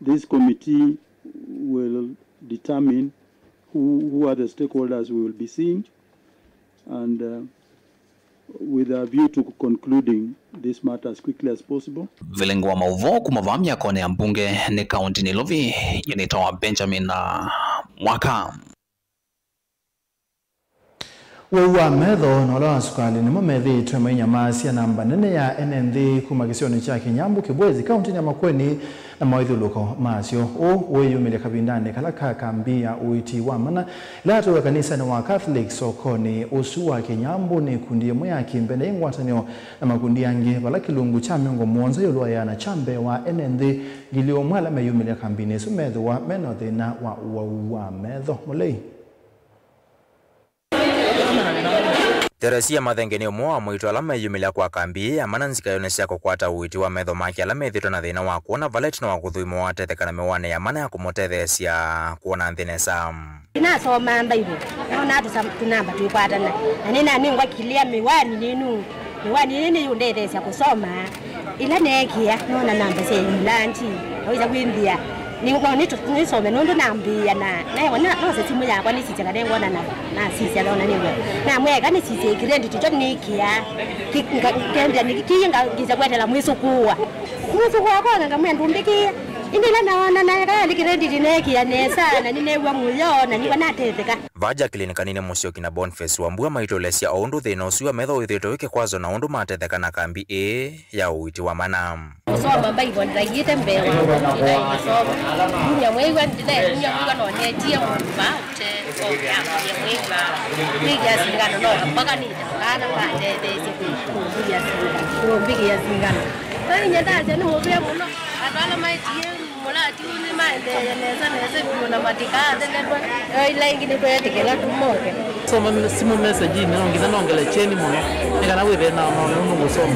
This committee will determine who, who are the stakeholders we will be seeing, and, uh, with a view to concluding this matter as quickly as possible. Vilingi wa maũvoo kuma vaa myakonĩ ya mbunge nĩ kaunti Nairobi, nyie nĩtawa Benjamin, ah, Mwaka. Wau wa metho na ũla wa sukalĩ nĩmo methĩĩtwe mainyamasya namba nene ya ene nthĩ kuma kĩsionĩ kya Kĩnyambũ Kĩbwezi, kauntinĩ ya Makueni na maũithyũlũko masyo. Ũũ wĩyumĩlya kavindanĩ kala ka kambi ya ũiiti wa mana ĩla yatũĩwe kanisanĩ wa Catholic sokonĩ ũsu wa Kĩnyambũ nĩ ikundi ĩmwe ya kĩmbene yĩ ngwatanĩo na makundi angĩ, vala kĩlungu kya mĩongo mũonza ĩũlũ wa ĩana kya mbee wa ene nthĩ ngili ũmwe ala meyumĩlya kambinĩ ĩsu methĩwa me na thĩna wa ũwau wa metho. Mũlei. Theresia Mathenge nĩ ũmwe wa moitũ ala meyumĩlya kwa kambi ĩĩ ya mana nzikaĩonĩ sya kũkwata ũiiti wa metho make ala methĩĩtwe na thĩna wa kwona vala ĩtina wa kũthũimwa watetheka na mĩwani ya mana ya kũmũtetheesya kwona nthĩ nesa. Nĩnasomaa Mbaivũ, nonaa tũsa-, tũnamba twĩkwatana, na nĩnanengwa kĩlĩa mĩwani nĩnu. Mĩwani ĩĩ nĩyũndetheesya kũsoma. Ĩla neekĩa, noona namba sya Ivulanzi, nawĩsa kwĩmbĩa. Nĩ-, no nĩtũ-, nĩsome nũndũ nambĩĩa na, na, na, nose simũ yakwa nĩsisya kana ngwona na, nasisya nona nĩw'o. Namwĩa eka nĩsisye kĩrenditi kyo nĩkĩa. Ki-, nga-, kĩambĩa nĩ kĩĩ nga-, ngĩsa kwetela mwĩsũkũũa. Mwĩsũkũũa kwona ngamwĩa ndũmbĩkĩĩa. Ĩndĩ ĩla naona naeka nĩ kĩrenditi neekĩa nesa na nĩneew'a mũyo na nĩw'a natetheka. Vaa Jacqueline Kanini Mũsyoki na Boniface Wambua maitũelesya o ũndũ thĩna ũsu wa metho wĩthĩĩtwe wĩ kĩkwazo na ũndũ matetheka na kambi ĩĩ ya ũiiti wa mana. Kũsoma Mbaivũ ndaiĩte mbee wa kũthi na ĩsoma. Kumya mwĩw'a ndĩnaĩkumya mwĩw'a no nĩetie mũndũ maũte. Kũmya mwĩw'a kwĩkĩa singano no mpaka nĩte kana matetheesye kũmbĩkĩa singano. Kũmbĩkĩa singano. Nainyendasya nĩ mũvĩa mũno. Andũ ala maetie Mũlati ũũ nĩmaendeeye nesa nesa vyũ na matikaathelelwe. Ĩla ĩngĩ nĩtweetĩkĩla tũmoke. Soma simũ mesajinĩ, no nginya nongele kyeni mũno, nĩ kana wĩthĩe na maũndũ nũngũsoma.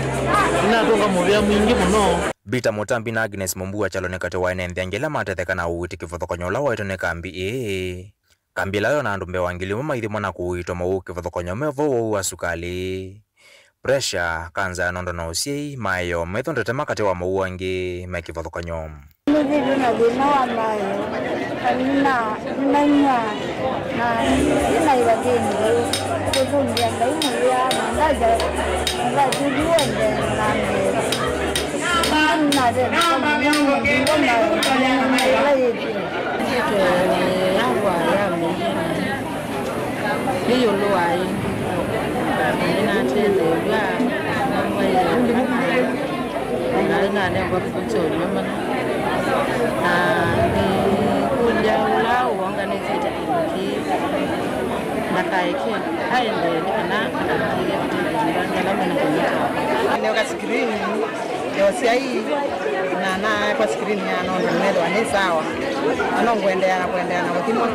Nĩnatũnga mũvea mwingĩ mũno. Peter Mũtambi na Agnes Mũmbua Kyalo nĩ katĩ wa ene nthĩ angĩ ala matetheka na ũiiti kĩvathũkany'o ũla waĩtwe nĩ kambi ĩĩ. Kambi ĩla yona andũ mbee wa ngili ũmwe maithimwa na kũiitwa mawau kĩvathũkany'o me vo wau wa sukalĩ, pressure, kanza ya nondo na ũsyai, maeo, methondete makatĩ wa mawau angĩ me kĩvathũkany'o. Nĩthĩtwe na thĩna wa maeo, na nĩna, nĩnanywa, na nĩnaĩva kĩndũ, kũthũngĩa Ngai mũvea, na ndaja, ndathi w'onthe na mbee. Nĩnathetheka mũno, nĩnathinga maeo, na ĩla yĩthĩe. Nĩtwe yakwa ya mũingĩ nĩ ĩũlũ wa ĩndĩ. Nĩnatetheew'a, nĩnawaĩe na nĩnanengwa kĩkw'ũ kya ũnywa mana. Na nĩkũlya ũla ũonganĩsĩte kĩndũ kĩĩ ndakaeke aendee nĩ kana ndakĩe kũtetheew'a nĩ ala mena kĩndũ kya. Nĩoka sikirini. Yosyai na naekwa sikirini ya nondo nĩmethĩwa nĩ sawa, na no ngũendeea na kũendeea na kũthimwa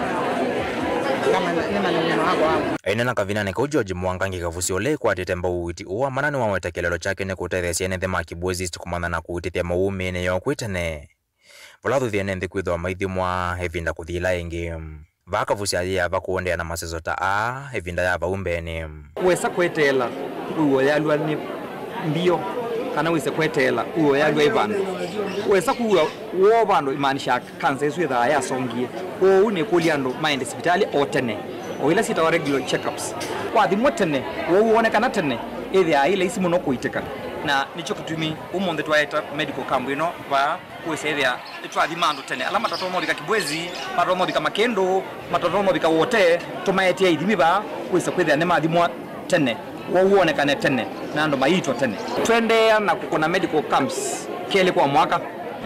nĩmanye ũima wakwa wa mwĩĩ. Aineena kavindanĩ kau, George Mwangangi Kavusi ũla ĩkwatĩte mbau ũiiti ũũ wa mana nĩwaweta kĩeleelo kyake nĩ kũtetheesya ene nthĩ ma Kibwezi East kũmanya na kũitĩthya mawau mĩĩnĩ yoo kwĩ tene. Vala ũthuthya ene nthĩ kwĩthĩwa maithimwa ĩvinda kũthi ĩla ĩngĩ. Vaa Kavusi ayĩava kũendeea na maseso ta aa ĩvinda ya vau mbeenĩ. Ũesa kweteela wĩw'e ũyalw'a nĩ mbio, kana wĩse kweteela wĩw'e ũyalw'a ĩ vandũ. Ũesa kuw'a woo vandũ, imaanisha kanza ĩsu ĩthaa yasongie. Kwoou nĩkũlya andũ maende sivitalĩ o tene, o ila syĩtawa regular checkups. Wathimwa tene, woo wonekana tene, ĩthĩaa ĩ laisi mũno kũitĩka. Na nĩkyo kĩtumi ũmũnthĩ twaeta medical camp ĩno vaa. Kwĩsa ĩthĩa nĩtwathima andũ tene. Ala matatonya ũvika Kibwezi, matatonya ũvika Makĩndũ, matatonya ũvika Wote, tũmaetee ithimi vaa, kwĩsa kwĩthĩa nĩmathimwa tene, woo wonekane tene, na andũ maiitwa tene. Twendeea na kũkũna medical camps kelĩ kwa mwaka,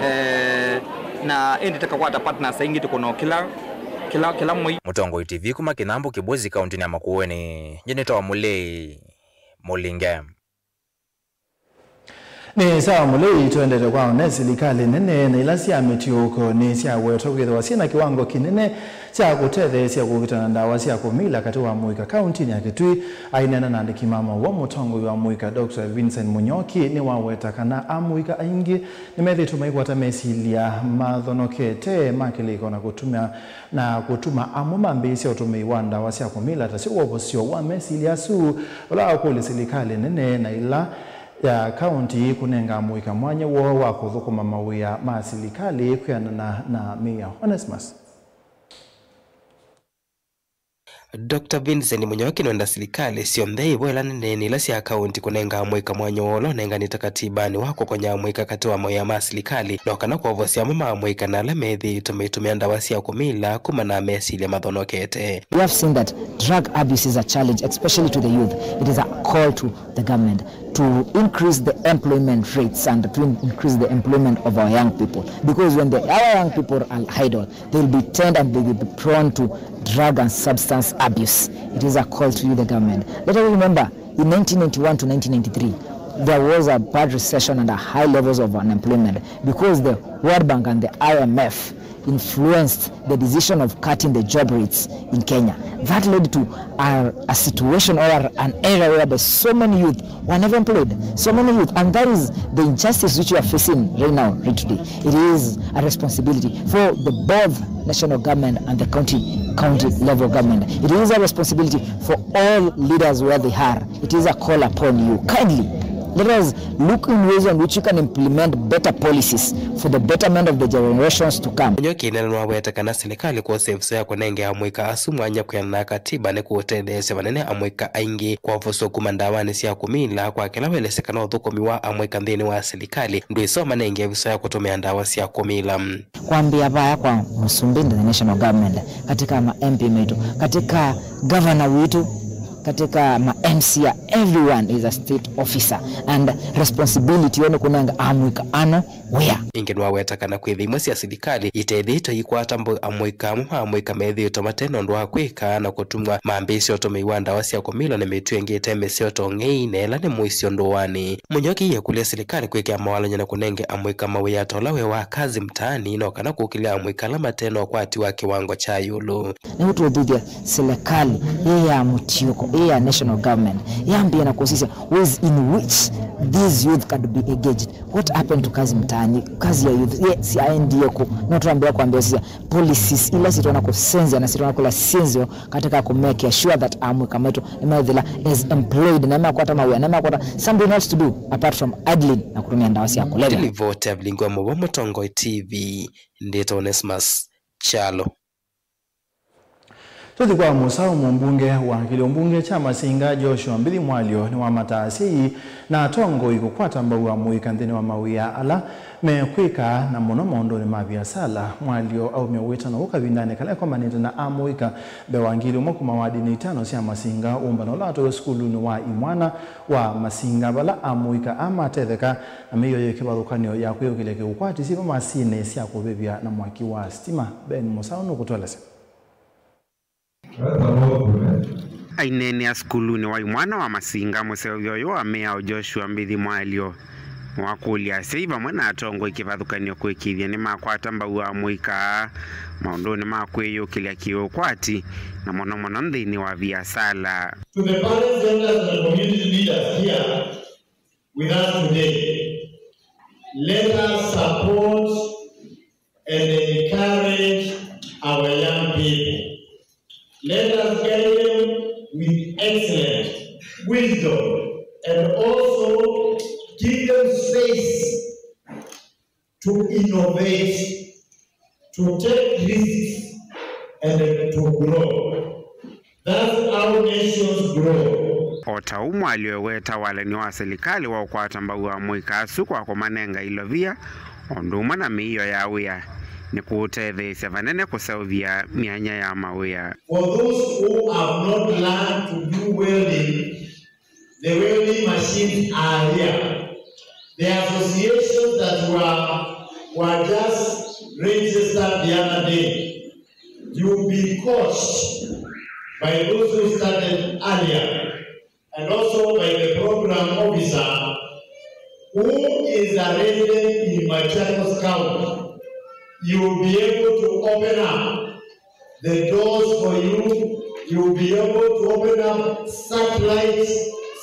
eh, na ĩndĩ tũkakwata partners aingĩ tũkũna o kĩla, kĩla, kĩla mwei. Mũtongoi T V kuma Kĩnyambũ Kĩbwezi kauntinĩ ya Makueni, nyie nĩtawa Mũlei Mũlinge. Nĩ sawa Mũlei, tũendete kwa one. Silikalĩ nene na ila sya mĩtiũũko nĩsyawetwa kwĩthĩwa syĩ na kĩwango kĩnene kya kũtetheesya kũkita na ndawa sya kũmila katĩ wa mũika kauntinĩ ya Kitui. Aineena na andĩki ma maũvoo, mũtongoi wa mũika Doctor Vincent Mũnyoki nĩwaweta kana amũika aingĩ nĩmethĩĩtwe maikwata mesilya mathonokete ma kĩlĩko na kũtuma na kũtuma amwe mambĩĩsya ũtũmĩi wa ndawa sya kũmila ta syĩ wovosyo wa mesilya asu, vala wakũlya silikalĩ nene na ila ya kaunti kũnenga amũika mwanya woo wa kũthũkũma mawĩa ma silikalĩ kwĩanana na mĩao. Onesmus. Doctor Vincent Mũnyoki nĩwenda silikalĩ syonthe ivoela nĩ ndeeni ila sya kaũnti kũnenga amũika mwanya ũla ũnenganĩte katibanĩ wa kũkonya amũika katĩ wa mawĩa ma silikalĩ, no kana kwovosya amwe ma amũika na ala methĩĩtwe maitũmĩa ndawa sya kũmila kumana na mesilya mathonokete. We have seen that drug abuse is a challenge, especially to the youth. It is a call to the government to increase the employment rates and to increase the employment of our young people. Because when the, our young people are idle, they will be turned and they will be prone to drug and substance abuse. It is a call to you, the government. Let us remember, in nineteen ninety-one to nineteen ninety-three, there was a bad recession and a high levels of unemployment because the World Bank and the I M F influenced the decision of cutting the job rates in Kenya. That led to a, a situation or an era whereby so many youth were never employed. So many youth, and that is the injustice which we are facing right now, right today. It is a responsibility for the both national government and the county county level government. It is a responsibility for all leaders where they are. It is a call upon you. Kindly, let us look in ways on which you can implement better policies for the betterment of the generations to come. Mũnyoki nĩwaweta kana silikalĩ kwosa ĩvuso ya kũnengea amũika asu mwanya kwĩana na katiba nĩ kũtetheesya vanene amũika aingĩ kwovoswa kuma ndawanĩ sya kũmila kwa kĩla welesya kana ũthũkũmi wa amũika nthĩnĩ wa silikalĩ ndwĩsa ũmanenga ĩvuso ya kũtũmĩa ndawa sya kũmila. Kwambĩa vaya kwa Mũsumbĩ and the national government, katika ma M P maitũ, katika governor witũ, katika ma M C A, everyone is a state officer and responsibility yoo nĩ kũnenga amũika ano wĩa. Ĩngĩ nĩwaweta kana kwĩthĩ imwe sya silikalĩ itethĩĩtwe ikwata mbau amũika amwe ma amũika methĩĩtwe mate na ũndũ wa kwĩka na kũtumwa mambĩĩsya ũtũmĩi wa ndawa sya kũmila nĩ mĩtũ ĩngĩ ĩte mĩseo ta ũng'ei na ĩla nĩ mũisyo ndũanĩ. Mũnyoki ĩkũlya silikalĩ kwĩkĩa mawalany'o na kũnenge amũika mawĩa ta ũla wĩ wa Kazi Mtaani no kana kũkĩlya amũika ala mate na ũkwati wa kĩwango kya ĩũlũ. Nĩw'o tũũthuthya silikalĩ ĩĩ ya mũtiũko, ĩĩ ya national government, yambĩe na kũsisya ways in which these youth can be engaged. What happened to Kazi Mtaani? Kazi ya youth, yes, yaendie kũ? No twambĩe kwambĩĩsya policies ila sitona kũsenzya na sitona kũla syenzeo katika kũmake sure that amũika maitũ nĩmethĩla as employed, na nĩmakwata mawĩa, na nĩmakwata something else to do apart from idling na kũtũmĩa ndawa sya kũlevya. Nĩ livoti ya Vilingi wa Mũvo Mũtongoi T V, ndĩtwa Onesmus Kyalo. Tũthi kwa mũsaũ, mũmbunge wa kĩlĩo mbunge kya Masinga Joshua Mbithi Mwalyo nĩwamataasya asyai na atongoi kũkwata mbau amũika nthĩnĩ wa mawĩa ala mekwĩka, na mũno maũndũnĩ ma viasala. Mwalyo aumya ũĩtano ũũ kavindanĩ kala ekomanĩte na amũika mbee wa ngili ũmwe kuma wadinĩ itano sya Masinga, ũmbano ũla watwaĩwe sukulunĩ wa imwana wa Masinga, vala amũika aa matetheka na mĩio ya kĩvathũkany'o ya kwĩyũkĩlya kĩũkwati syĩva masinĩ sya kũvĩvya na mwaki wa sitima. Ben Mũsaũ nũkũtũelesya. Aineenea sukulunĩ wa imwana wa Masinga, mũseũvya ũyũ wa mĩao Joshua Mbithi Mwalyo nĩwakũlya asyai vamwe na atongoi kĩvathũkany'o kũĩkĩĩthya nĩmakwata mbau amũika aa maũndũnĩ ma kwĩyũkĩlya kĩũkwati, na mũno mũno nthĩnĩ wa viasala. To the parents, elders, and the community leaders here, with us today. Let us support and encourage our young people. Let us guide them with excellent wisdom and also give them space to innovate, to take risks, and to grow. That's how nations grow. O ta ũu Mwalyo eweta walany'o wa silikalĩ wa ũkwata mbau amũika asu kwa kũmanenga ilovia o ũndũ ũmwe na mĩio ya wĩa nĩ kũũtetheesya vanene kũseũvya myanya ya mawĩa. For those who have not learned to do welding, the welding machines are here. The associations that were, were just registered the other day, you'll be coached by those who started earlier and also by the program officer who is a resident in Machakos County. You'll be able to open up the doors for you. You'll be able to open up satellite,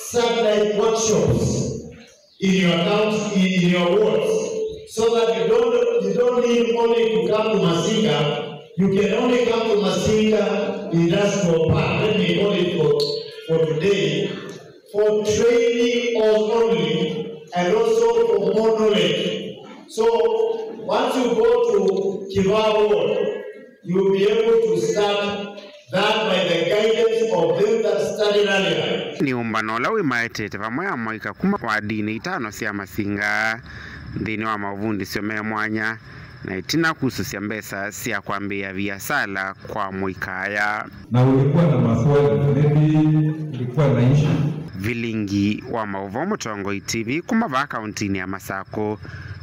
satellite workshops in your county, in, in your wards, so that you don't, you don't need only to come to Masinga. You can only come to Masinga Industrial Park. Let me call it for, for today, for training only, and also for more knowledge. So once you go to Kivaa Ward, you'll be able to start That by the guidance of them that studied earlier. Nĩ ũmbano ũla wĩmaetete vamwe amũika kuma wadinĩ itano sya Masinga nthĩnĩ wa maũvundĩsyo me mwanya, na ĩtina kusũsya mbesa sya kwambĩĩa viasala kwa mũika aya. Na ulikuwa na maswali, maybe ulikuwa na issue. Vilingi wa maũvoo Mũtongoi T V kuma vaa kauntinĩ ya Masakũ,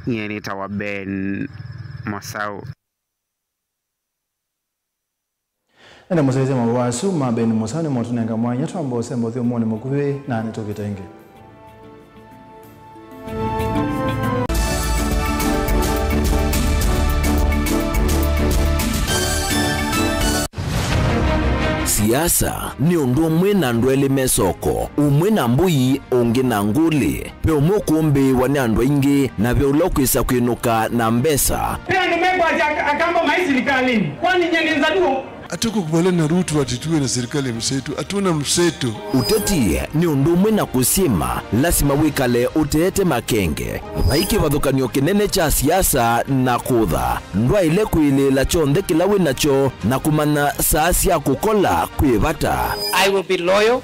nyie nĩtawa Ben Mosau. Ene mũsyaĩĩsya maũvoo asu ma Ben Mosau nĩmotũnenga mwanya twamba ũsemba ũthyũmũonĩ mũkuvĩ na nĩtũkĩte ĩngĩ. Siasa nĩ ũndũ ũmwe na andũ elĩ me soko, ũmwe na mbũi, ũngĩ na ngũlĩ. Ve ũmwe ũkũmbĩĩwa nĩ andũ aingĩ, na ve ũla ũkwĩsa kwĩnũka na mbesa. Ve andũ mekwasya ak-, Akamba mai silikalĩnĩ, kwani nyie nĩ Nzaluo? Hatukukubaliana na Ruto ati tuwe na serikali ya mseto. Hatuna mseto. Ũteti nĩ ũndũ ũmwe na kũsyĩma, lasima wĩkale ũteete makenge. Vai kĩvathũkany'o kĩnene kya siasa na kũtha. Ndwaĩle kwĩlĩĩla kyonthe kĩla wĩ nakyo na kũmanya saa sya kũkola kwĩ vata. I will be loyal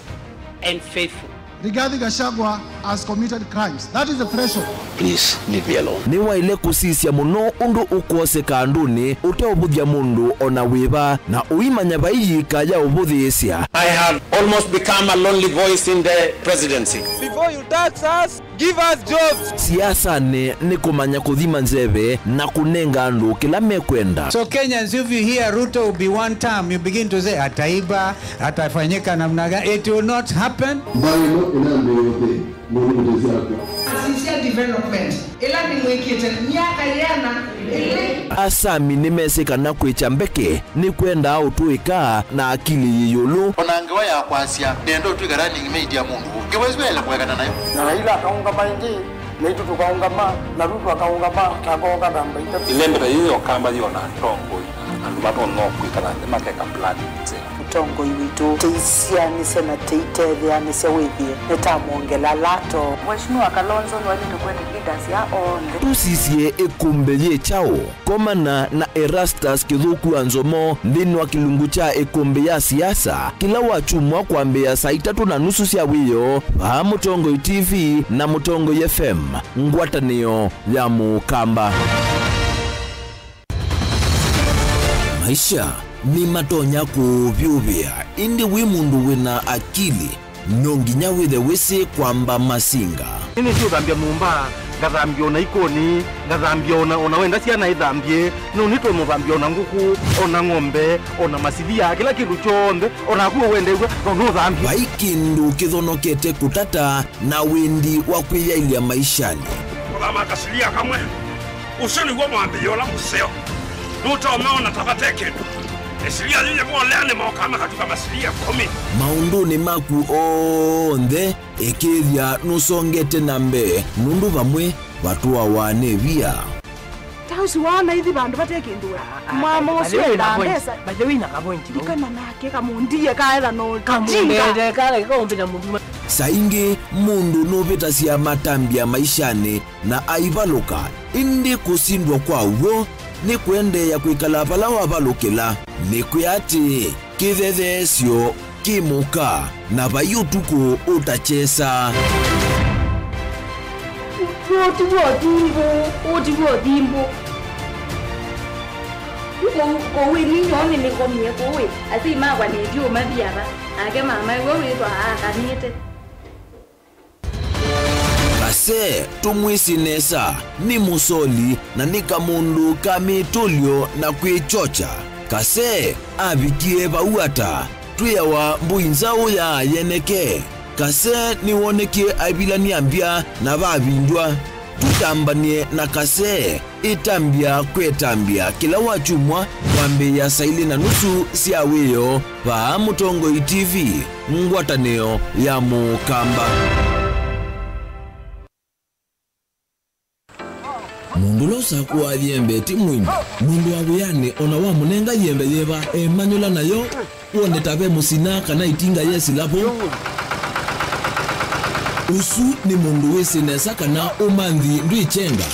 and faithful. Rigathi Gachagua has committed crimes. That is the threshold. Please leave me alone. Nĩwaĩle kũsisya mũno ũndũ ũkwoseka andũnĩ ũteũvũthya mũndũ o na wĩva, na ũimanya vai yĩika ya ũvũthĩĩsya. I have almost become a lonely voice in the presidency. Before you tax us, give us jobs. Siasanĩ nĩ kũmanya kũthima nzeve na kũnenga andũ kĩla mekwenda. So Kenyans, if you hear Ruto will be one term, you begin to say, "Ataiba, atafanyika namna gani?" It will not happen. Mbaĩ ĩno ĩnambĩĩe ũthĩ, nũndũ mũtĩ syakwa. Asisya development ĩla nĩmwĩkĩte myaka yĩana ĩlĩ. Asami nĩmesĩ kana kwĩkya mbeke nĩkwendaa ũtũĩka na akili yĩ ĩũlũ. O na ngewa ya kwasya, nĩenda ũtw'ĩka running mate ya mũndũ ũngĩ, wĩsĩ waĩle kũekana nayo. Na Raila akaũngama ĩngĩ, naitũ tũkaũngama, na Ruto akaũngama, akooka namba itatũ. Ĩlembe ta yĩĩ ya Ũkamba yĩ o na atongoi, andũ matonya kwĩkala nthĩ makeka planning nzeo. Mũtongoi witũ, tũisyaanĩsya na tũitetheanĩsya wĩthĩe nĩtamwongela lato. Mheshimiwa Kalonzo nĩwaĩlĩte kũete leaders ya onthe. Tũsisye ĩkũmbĩ yĩ kyaũ? Komana na Erastus Kĩthũku wa Nzomo nthĩnĩ wa kĩlungu kya ĩkũmbĩ ya siasa kĩla wakyumwa kwambĩĩa saa itatũ na nusu sya wĩoo vaa Mũtongoi T V na Mũtongoi F M, ngwatanĩo ya Mũkamba. Maisha nĩmatonya kũũvyũvĩa, ĩndĩ wĩ mũndũ wĩ na akili, no nginya wĩthe wĩsĩ kwamba masinga. Nĩnĩsĩ ũthambya nyũmba, ngathambya o na ikonĩ, ngathambya o na, o na wenda syana ithambye, no nĩtũmũthambya o na ngũkũ, o na ng'ombe, o na masilia, kĩla kĩndũ kyonthe, o naku ũwendew'a, no nũthambye. Vai kĩndũ kĩthonokete kũtata na wendi wa kwĩyaĩlya maishanĩ. Kũthama kasilia kamwe. Ũsu nĩw'o mwambĩĩo ũla mũseo. Nũtomeona ta vate kĩndũ. Ĩsilia yĩyĩvolea nĩmokaa makatuka masilia ĩkũmi. Maũndũnĩ maku onthe, ĩkĩĩthya nũsongete na mbee, nũndũ vamwe vatũawa nĩ via. Ta ũsu waona ithi vandũ vate kĩndũ we. Mama ũsu endaa mbesa. By the way, na kavointi. Ndikana nake kamũndie kaetha no kamũndete kala kaũmbĩta mũndũ. Saa ingĩ mũndũ nũvĩtasya matambya maishanĩ na aivalũka, ĩndĩ kũsindwa kwa w'o nĩ kũendeea kwĩkala vala wavalũkĩla. Nĩkwĩa atĩĩ, kĩthetheesyo kĩ mũka, na vai ũtukũ ũtakyesa. Ũũ ti w'o thimbũ, ũũ ti w'o thimbũ. Kũu, kũu ĩni nyoo nĩnĩkomie kũu ĩ, asyai makwa nĩtyo mathiava, nake mamae we wĩthwa aakanĩte. Kase, tũmwĩsĩ nesa, nĩ mũsoli na nĩ kamũndũ ka mĩtũlyo na kwĩkyokya. Kase avikie vau ata? Twĩawa mbũi nzaũ ya yeneke. Kase nĩwonekie aivilany'a mbya na vavindw'a. Tũtambany'e na Kase. Ĩtambya kwĩ ĩtambya kĩla wakyumwa kwambĩĩa saa ilĩ na nusu sya wĩoo vaa Mũtongoi T V, ngwatanĩo ya Mũkamba. Mũndũ ũla ũsakũaa yembe ti mũini. Mũndũ wa wĩanĩ o na wamũnenga yembe yĩva, emanyũla nayo. Wone ta ve mũsina kana ĩtinga yesĩla vo. Ũsu nĩ mũndũ wĩsĩ nesa kana ũmanthi ndwĩkyenga.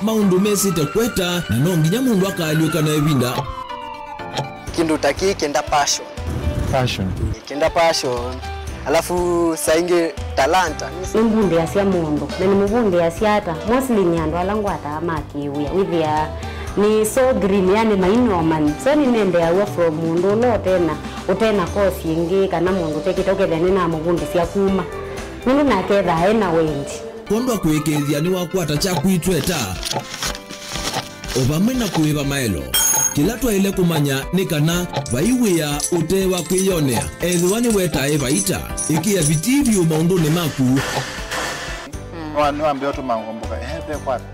Maũndũ mesĩte kweta, na no nginya mũndũ akaalyũka na ĩvinda. Kĩndũ ta kĩĩ kĩenda passion. Passion. Kĩenda passion. Alafu saa ingĩ talanta. Nĩmbundĩasya mũndũ, na nĩmũvundĩasya ata? Mostly nĩ andũ ala ngwataa ma kĩwĩa. Wĩthĩaa nĩ so green, yani mainomani. So nĩnendeaw'a from mũndũ ũla ũtena, ũtena course ĩngĩ, kana mũndũ ũtekĩte, ũkethĩa nĩnamũvundĩsya kuma. Nũndũ nake ethaa ena wendi. Kwondwa kũĩkĩĩthya nĩwakwata kyaku itweta. O vamwe na kũĩva maelo, kĩla twaĩle kũmanya nĩ kana vai wĩa ũte wa kwĩyonea. Ethĩwa nĩwetae vaita, ĩkĩa vitii vyũ maũndũnĩ maku. Nĩwa- nĩwambĩa ũtũma ngomboka. Ehe, ve kwata.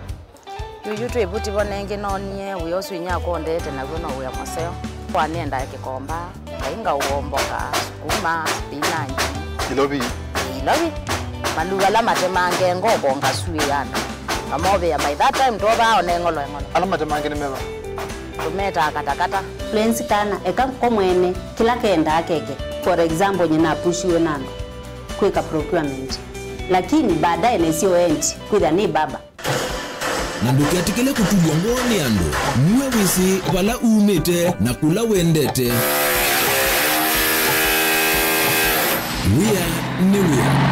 Yuyu twĩ vuti vo nengĩ noonie wĩa ũsu inyakwa ũndete naw'o no wĩa mũseo. Kwa nĩendaa kĩkomba. Ngai ngaũomboka, sukuma, spinach. Ilovi. Ilovi. Mandu ala matemange ngoko ngasuĩana. Ngamovĩa by that time twovaa one ng'olo eng'olo. Ala matemange nĩ meva? Tũmetaa katakata. Fluency kana eka ko mwene kĩla kendaa keke. For example, nyina apushiwe na andũ kwĩka procurement. Lakini baadaye nĩsyo endi kwĩthĩa nĩ baba. Na ndũketĩkĩle kũtulw'a ngoo nĩ andũ. Nue wĩsĩ vala umĩte na kũla wendete. Wĩa nĩ wĩa.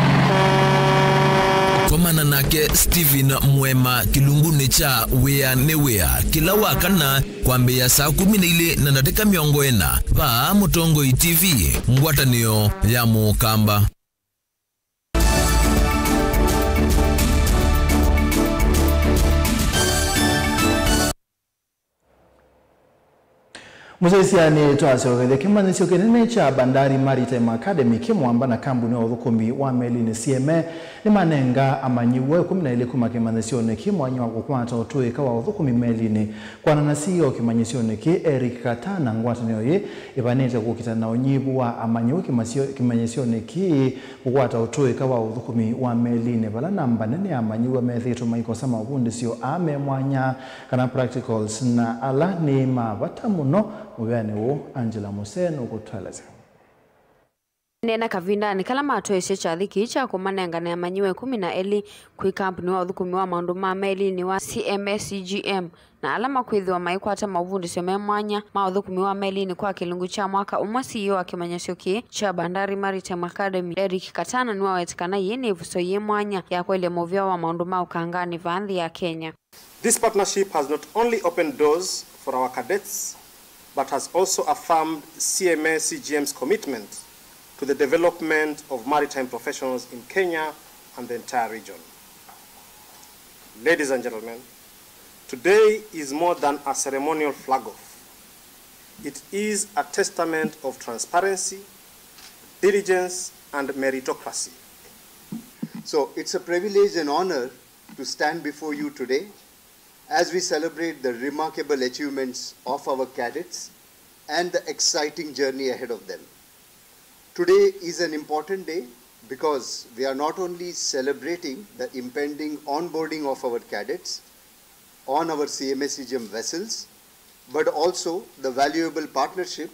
Komana nake Stephen Mwema kĩlungunĩ kya Wĩa nĩ Wĩa kĩla wa kana kwambĩĩa saa kũmi na ilĩ na ndatĩka mĩongo ĩna vaa Mũtongoi T V, ngwatanĩo ya Mũkamba. Mũsyaĩĩsya, nĩtwasyokethya kĩmanyĩsyo kĩnene kya Bandari Maritime Academy kĩ mwamba na kambuni wa ũthũkũmi wa melinĩ C M A nĩmanenga amanyĩw'a ĩkũmi na elĩ kuma kĩmanyĩsyonĩ kĩ mwanya wa kũkwata ũtũĩka wa ũthũkũmi melinĩ. Kwana na C E O kĩmanyĩsyonĩ kĩ, Eric Katana, ngwatanĩo yĩ ĩvanĩte kũkita na ũnyivu wa amanyĩw'a kĩmasyo- kĩmanyĩsyonĩ kĩ kũkwata ũtũĩka wa ũthũkũmi wa melinĩ, vala namba nene ya amanyĩw'a methĩĩtwe maikosa mavundĩsyo aa me mwanya, kana practicals, na ala nĩ ma vata mũno mũvĩanĩ ũũ. Angela Musee nũkũtũelesya. Neena kavindanĩ kala matwaĩsye kyathĩ kĩĩ kya kũmanengane amanyĩw'a ĩkũmi na elĩ kwĩ kambuni wa ũthũkũmi wa maũndũ ma melinĩ wa C M A C G M, na ala makwĩthĩwa maikwata maũvundĩsyo me mwanya ma ũthũkũmi wa melinĩ kwa kĩlungu kya mwaka ũmwe, C E O wa kĩmanyĩsyo kĩĩ kya Bandari Maritime Academy, Eric Katana, nĩwaweta kana yĩĩ nĩ ĩvuso yĩ mwanya ya kũelya mũvĩa wa maũndũ ma ũkanganĩ vaa nthĩ ya Kenya. This partnership has not only opened doors for our cadets, but has also affirmed C M A C G M's commitment to the development of maritime professionals in Kenya and the entire region. Ladies and gentlemen, today is more than a ceremonial flag-off. It is a testament of transparency, diligence, and meritocracy. So it's a privilege and honor to stand before you today as we celebrate the remarkable achievements of our cadets and the exciting journey ahead of them. Today is an important day because we are not only celebrating the impending onboarding of our cadets on our C M A C G M vessels, but also the valuable partnership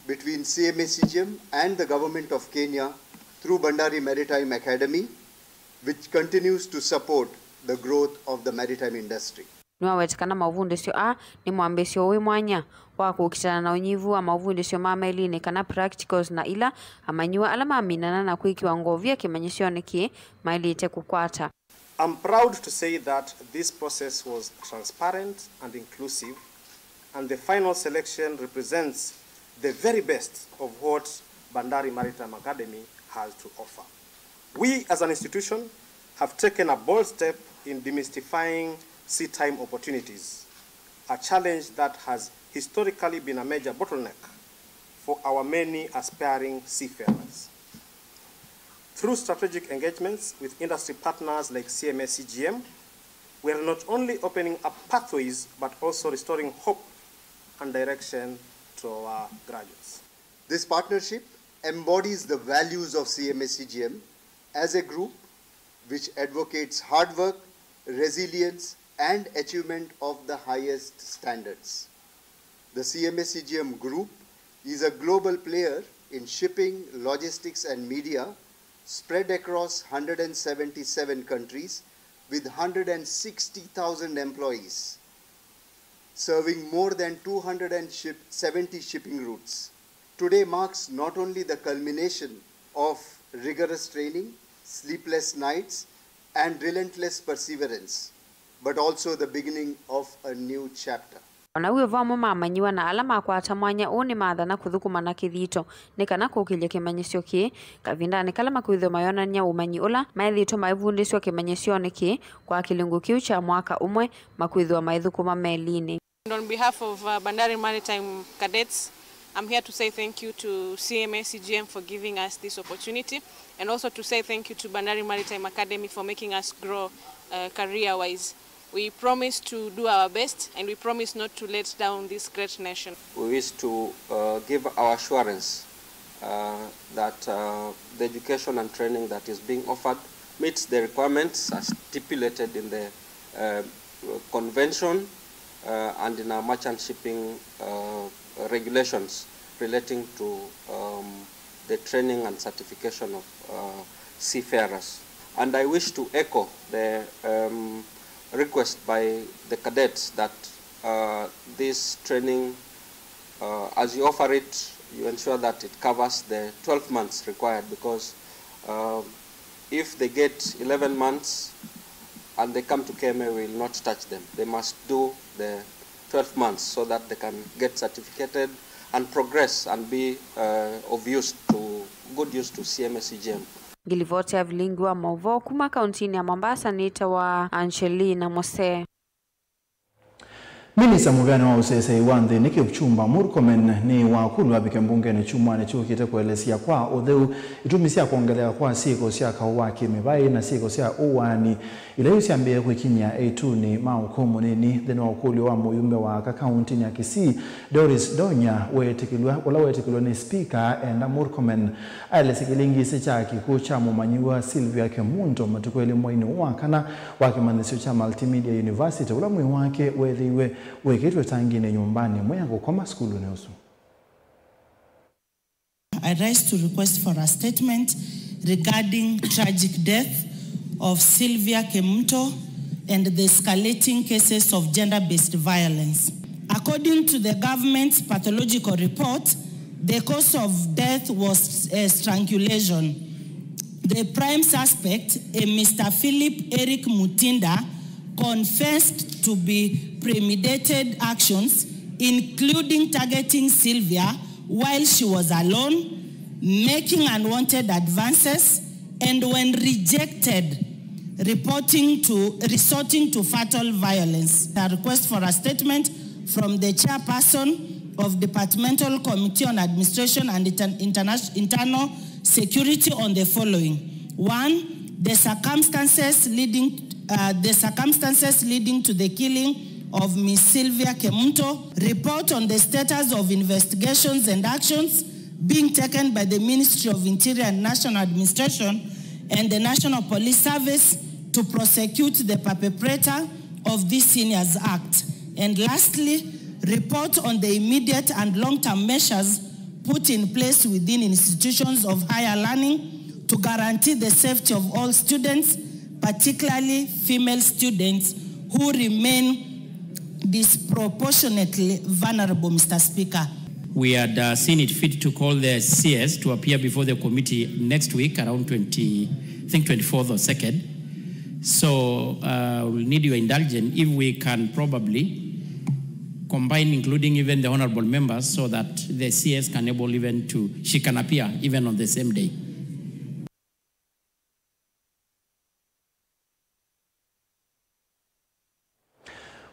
between C M A C G M and the Government of Kenya through Bandari Maritime Academy, which continues to support the growth of the maritime industry. Nĩwaweta kana maũvundĩsyo aa nĩ mwambĩĩsyo wĩ mwanya wa kũkitana na ũnyivu wa maũvundĩsyo ma melinĩ, kana practicals, na ila amanyĩw'a ala maminana na kwĩkĩwa ngovia kĩmanyĩsyonĩ kĩĩ maĩlĩte kũkwata. I'm proud to say that this process was transparent and inclusive, and the final selection represents the very best of what Bandari Maritime Academy has to offer. We, as an institution, have taken a bold step in demystifying sea time opportunities, a challenge that has historically been a major bottleneck for our many aspiring seafarers. Through strategic engagements with industry partners like C M A C G M, we are not only opening up pathways but also restoring hope and direction to our graduates. This partnership embodies the values of C M A C G M as a group which advocates hard work, resilience, and achievement of the highest standards. The C M A C G M Group is a global player in shipping, logistics, and media, spread across one hundred seventy-seven countries with one hundred sixty thousand employees. serving more than two hundred and seventy shipping routes, today marks not only the culmination of rigorous training, sleepless nights, and relentless perseverance, but also the beginning of a new chapter. O na w'o vamwe mamanyĩwa na ala makwata mwanya ũũ nĩmathana kũthũkũma na kĩthito nĩ kana kũkĩlya kĩmanyĩsyo kĩĩ kavindanĩ kala makwĩthĩwa mayonany'a ũmanyi ũla maĩthĩĩtwe maivundĩsw'a kĩmanyĩsyonĩ kĩĩ kwa kĩlungu kĩu kya mwaka ũmwe makwĩthĩwa maithũkũma melinĩ. And on behalf of uh, Bandari Maritime Cadets, I'm here to say thank you to C M S C G M for giving us this opportunity, and also to say thank you to Bandari Maritime Academy for making us grow uh, career-wise. We promise to do our best, and we promise not to let down this great nation. We wish to uh, give our assurance uh, that uh, the education and training that is being offered meets the requirements as stipulated in the uh, convention uh, and in our merchant shipping uh, regulations relating to um, the training and certification of uh, seafarers. And I wish to echo the um, request by the cadets that uh, this training, uh, as you offer it, you ensure that it covers the twelve months required, because uh, if they get eleven months and they come to K M A, we will not touch them. They must do the twelve months so that they can get certificated and progress and be uh, of use to, good use to C M S C G M. Ngilivoti ya vilingi wa mauvoo kuma kauntinĩ ya Mombasa nĩtawa Angelina Mose. Minista mũvĩanĩ wa ũseseĩ wa nthĩ nĩ Kipchumba Murkomen nĩ wakũlw'a avike mbungenĩ kyumwanĩ kyũkĩte kũelesya kwa ũtheu itumi sya kwongeleka kwa syĩko sya kaũ wa kĩmĩvaĩ na syĩko sya ũaani ila yu syambĩĩe kwĩkinyĩa eĩtunĩ ma ũkũũ mũnini. Nthĩnĩ wa ũkũlyo wa mũyumbe wa aka kauntinĩ ya Kisii, Doris Donya, weetĩkĩlw'a, ũla weetĩkĩlw'a nĩ spika enda Murkomen aelesye kĩlingisi kya kĩkw'ũ kya mũmanyĩw'a Sylvia Kemunto matukũ elĩ mweinĩ ũũ wa kana wa kĩmanyĩsyo kya Multimedia University, ũla mwĩĩ wake weethĩiwe wĩkĩtwe tanginĩ nyũmbanĩ ĩmwe ya kũkoma sukulunĩ ũsu. I rise to request for a statement regarding tragic death of Sylvia Kemunto and the escalating cases of gender-based violence. According to the government's pathological report, the cause of death was uh, strangulation. The prime suspect, a Mister Philip Eric Mutinda, confessed to be premeditated actions, including targeting Sylvia while she was alone, making unwanted advances, and when rejected, reporting to, resorting to fatal violence. A request for a statement from the chairperson of Departmental Committee on Administration and Inter-, Interna-, Internal Security on the following. One, the circumstances leading, uh, the circumstances leading to the killing of Miss Sylvia Kemunto, report on the status of investigations and actions being taken by the Ministry of Interior and National Administration and the National Police Service to prosecute the perpetrator of this heinous act. And lastly, report on the immediate and long-term measures put in place within institutions of higher learning to guarantee the safety of all students, particularly female students who remain disproportionately vulnerable, Mister Speaker. We had uh, seen it fit to call the C S to appear before the committee next week around twenty, I think twenty-fourth or second. So uh, we'll need your indulgence if we can probably combine, including even the honorable members, so that the C S can able even to, she can appear even on the same day.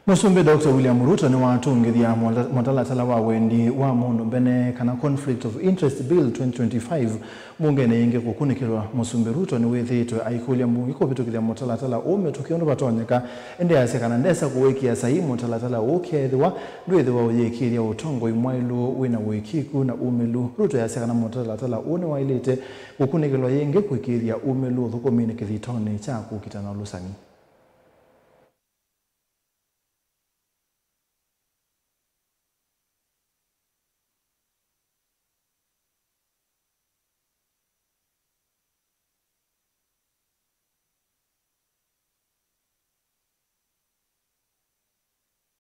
Mũsumbĩ Doctor William Ruto nĩwatũngĩthya mũta-, mũtalatala wa wendi wa mũndũ mbene, kana Conflict of Interest Bill twenty twenty-five mbungenĩ yĩngĩ kũkunĩkĩlwa. Mũsumbĩ Ruto nĩwĩthĩĩtwe aikũlya mbunge kũvĩtũkĩthya mũtalatala ũũ mĩtũkĩ ũndũ vatonyeka, ĩndĩ asya kana ndesa kũwĩkĩa saii mũtalatala ũũ kethĩwa ndwĩthĩwa ũyĩkĩĩthya ũtongoi mwaĩlu wĩna ũĩkĩĩku na umĩlu. Ruto asya kana mũtalatala ũũ nĩwaĩlĩte kũkunĩkĩlwa yĩngĩ kũĩkĩĩthya umĩlu ũthũkũminĩ kĩthitonĩ kya kũkita na ũlũsani.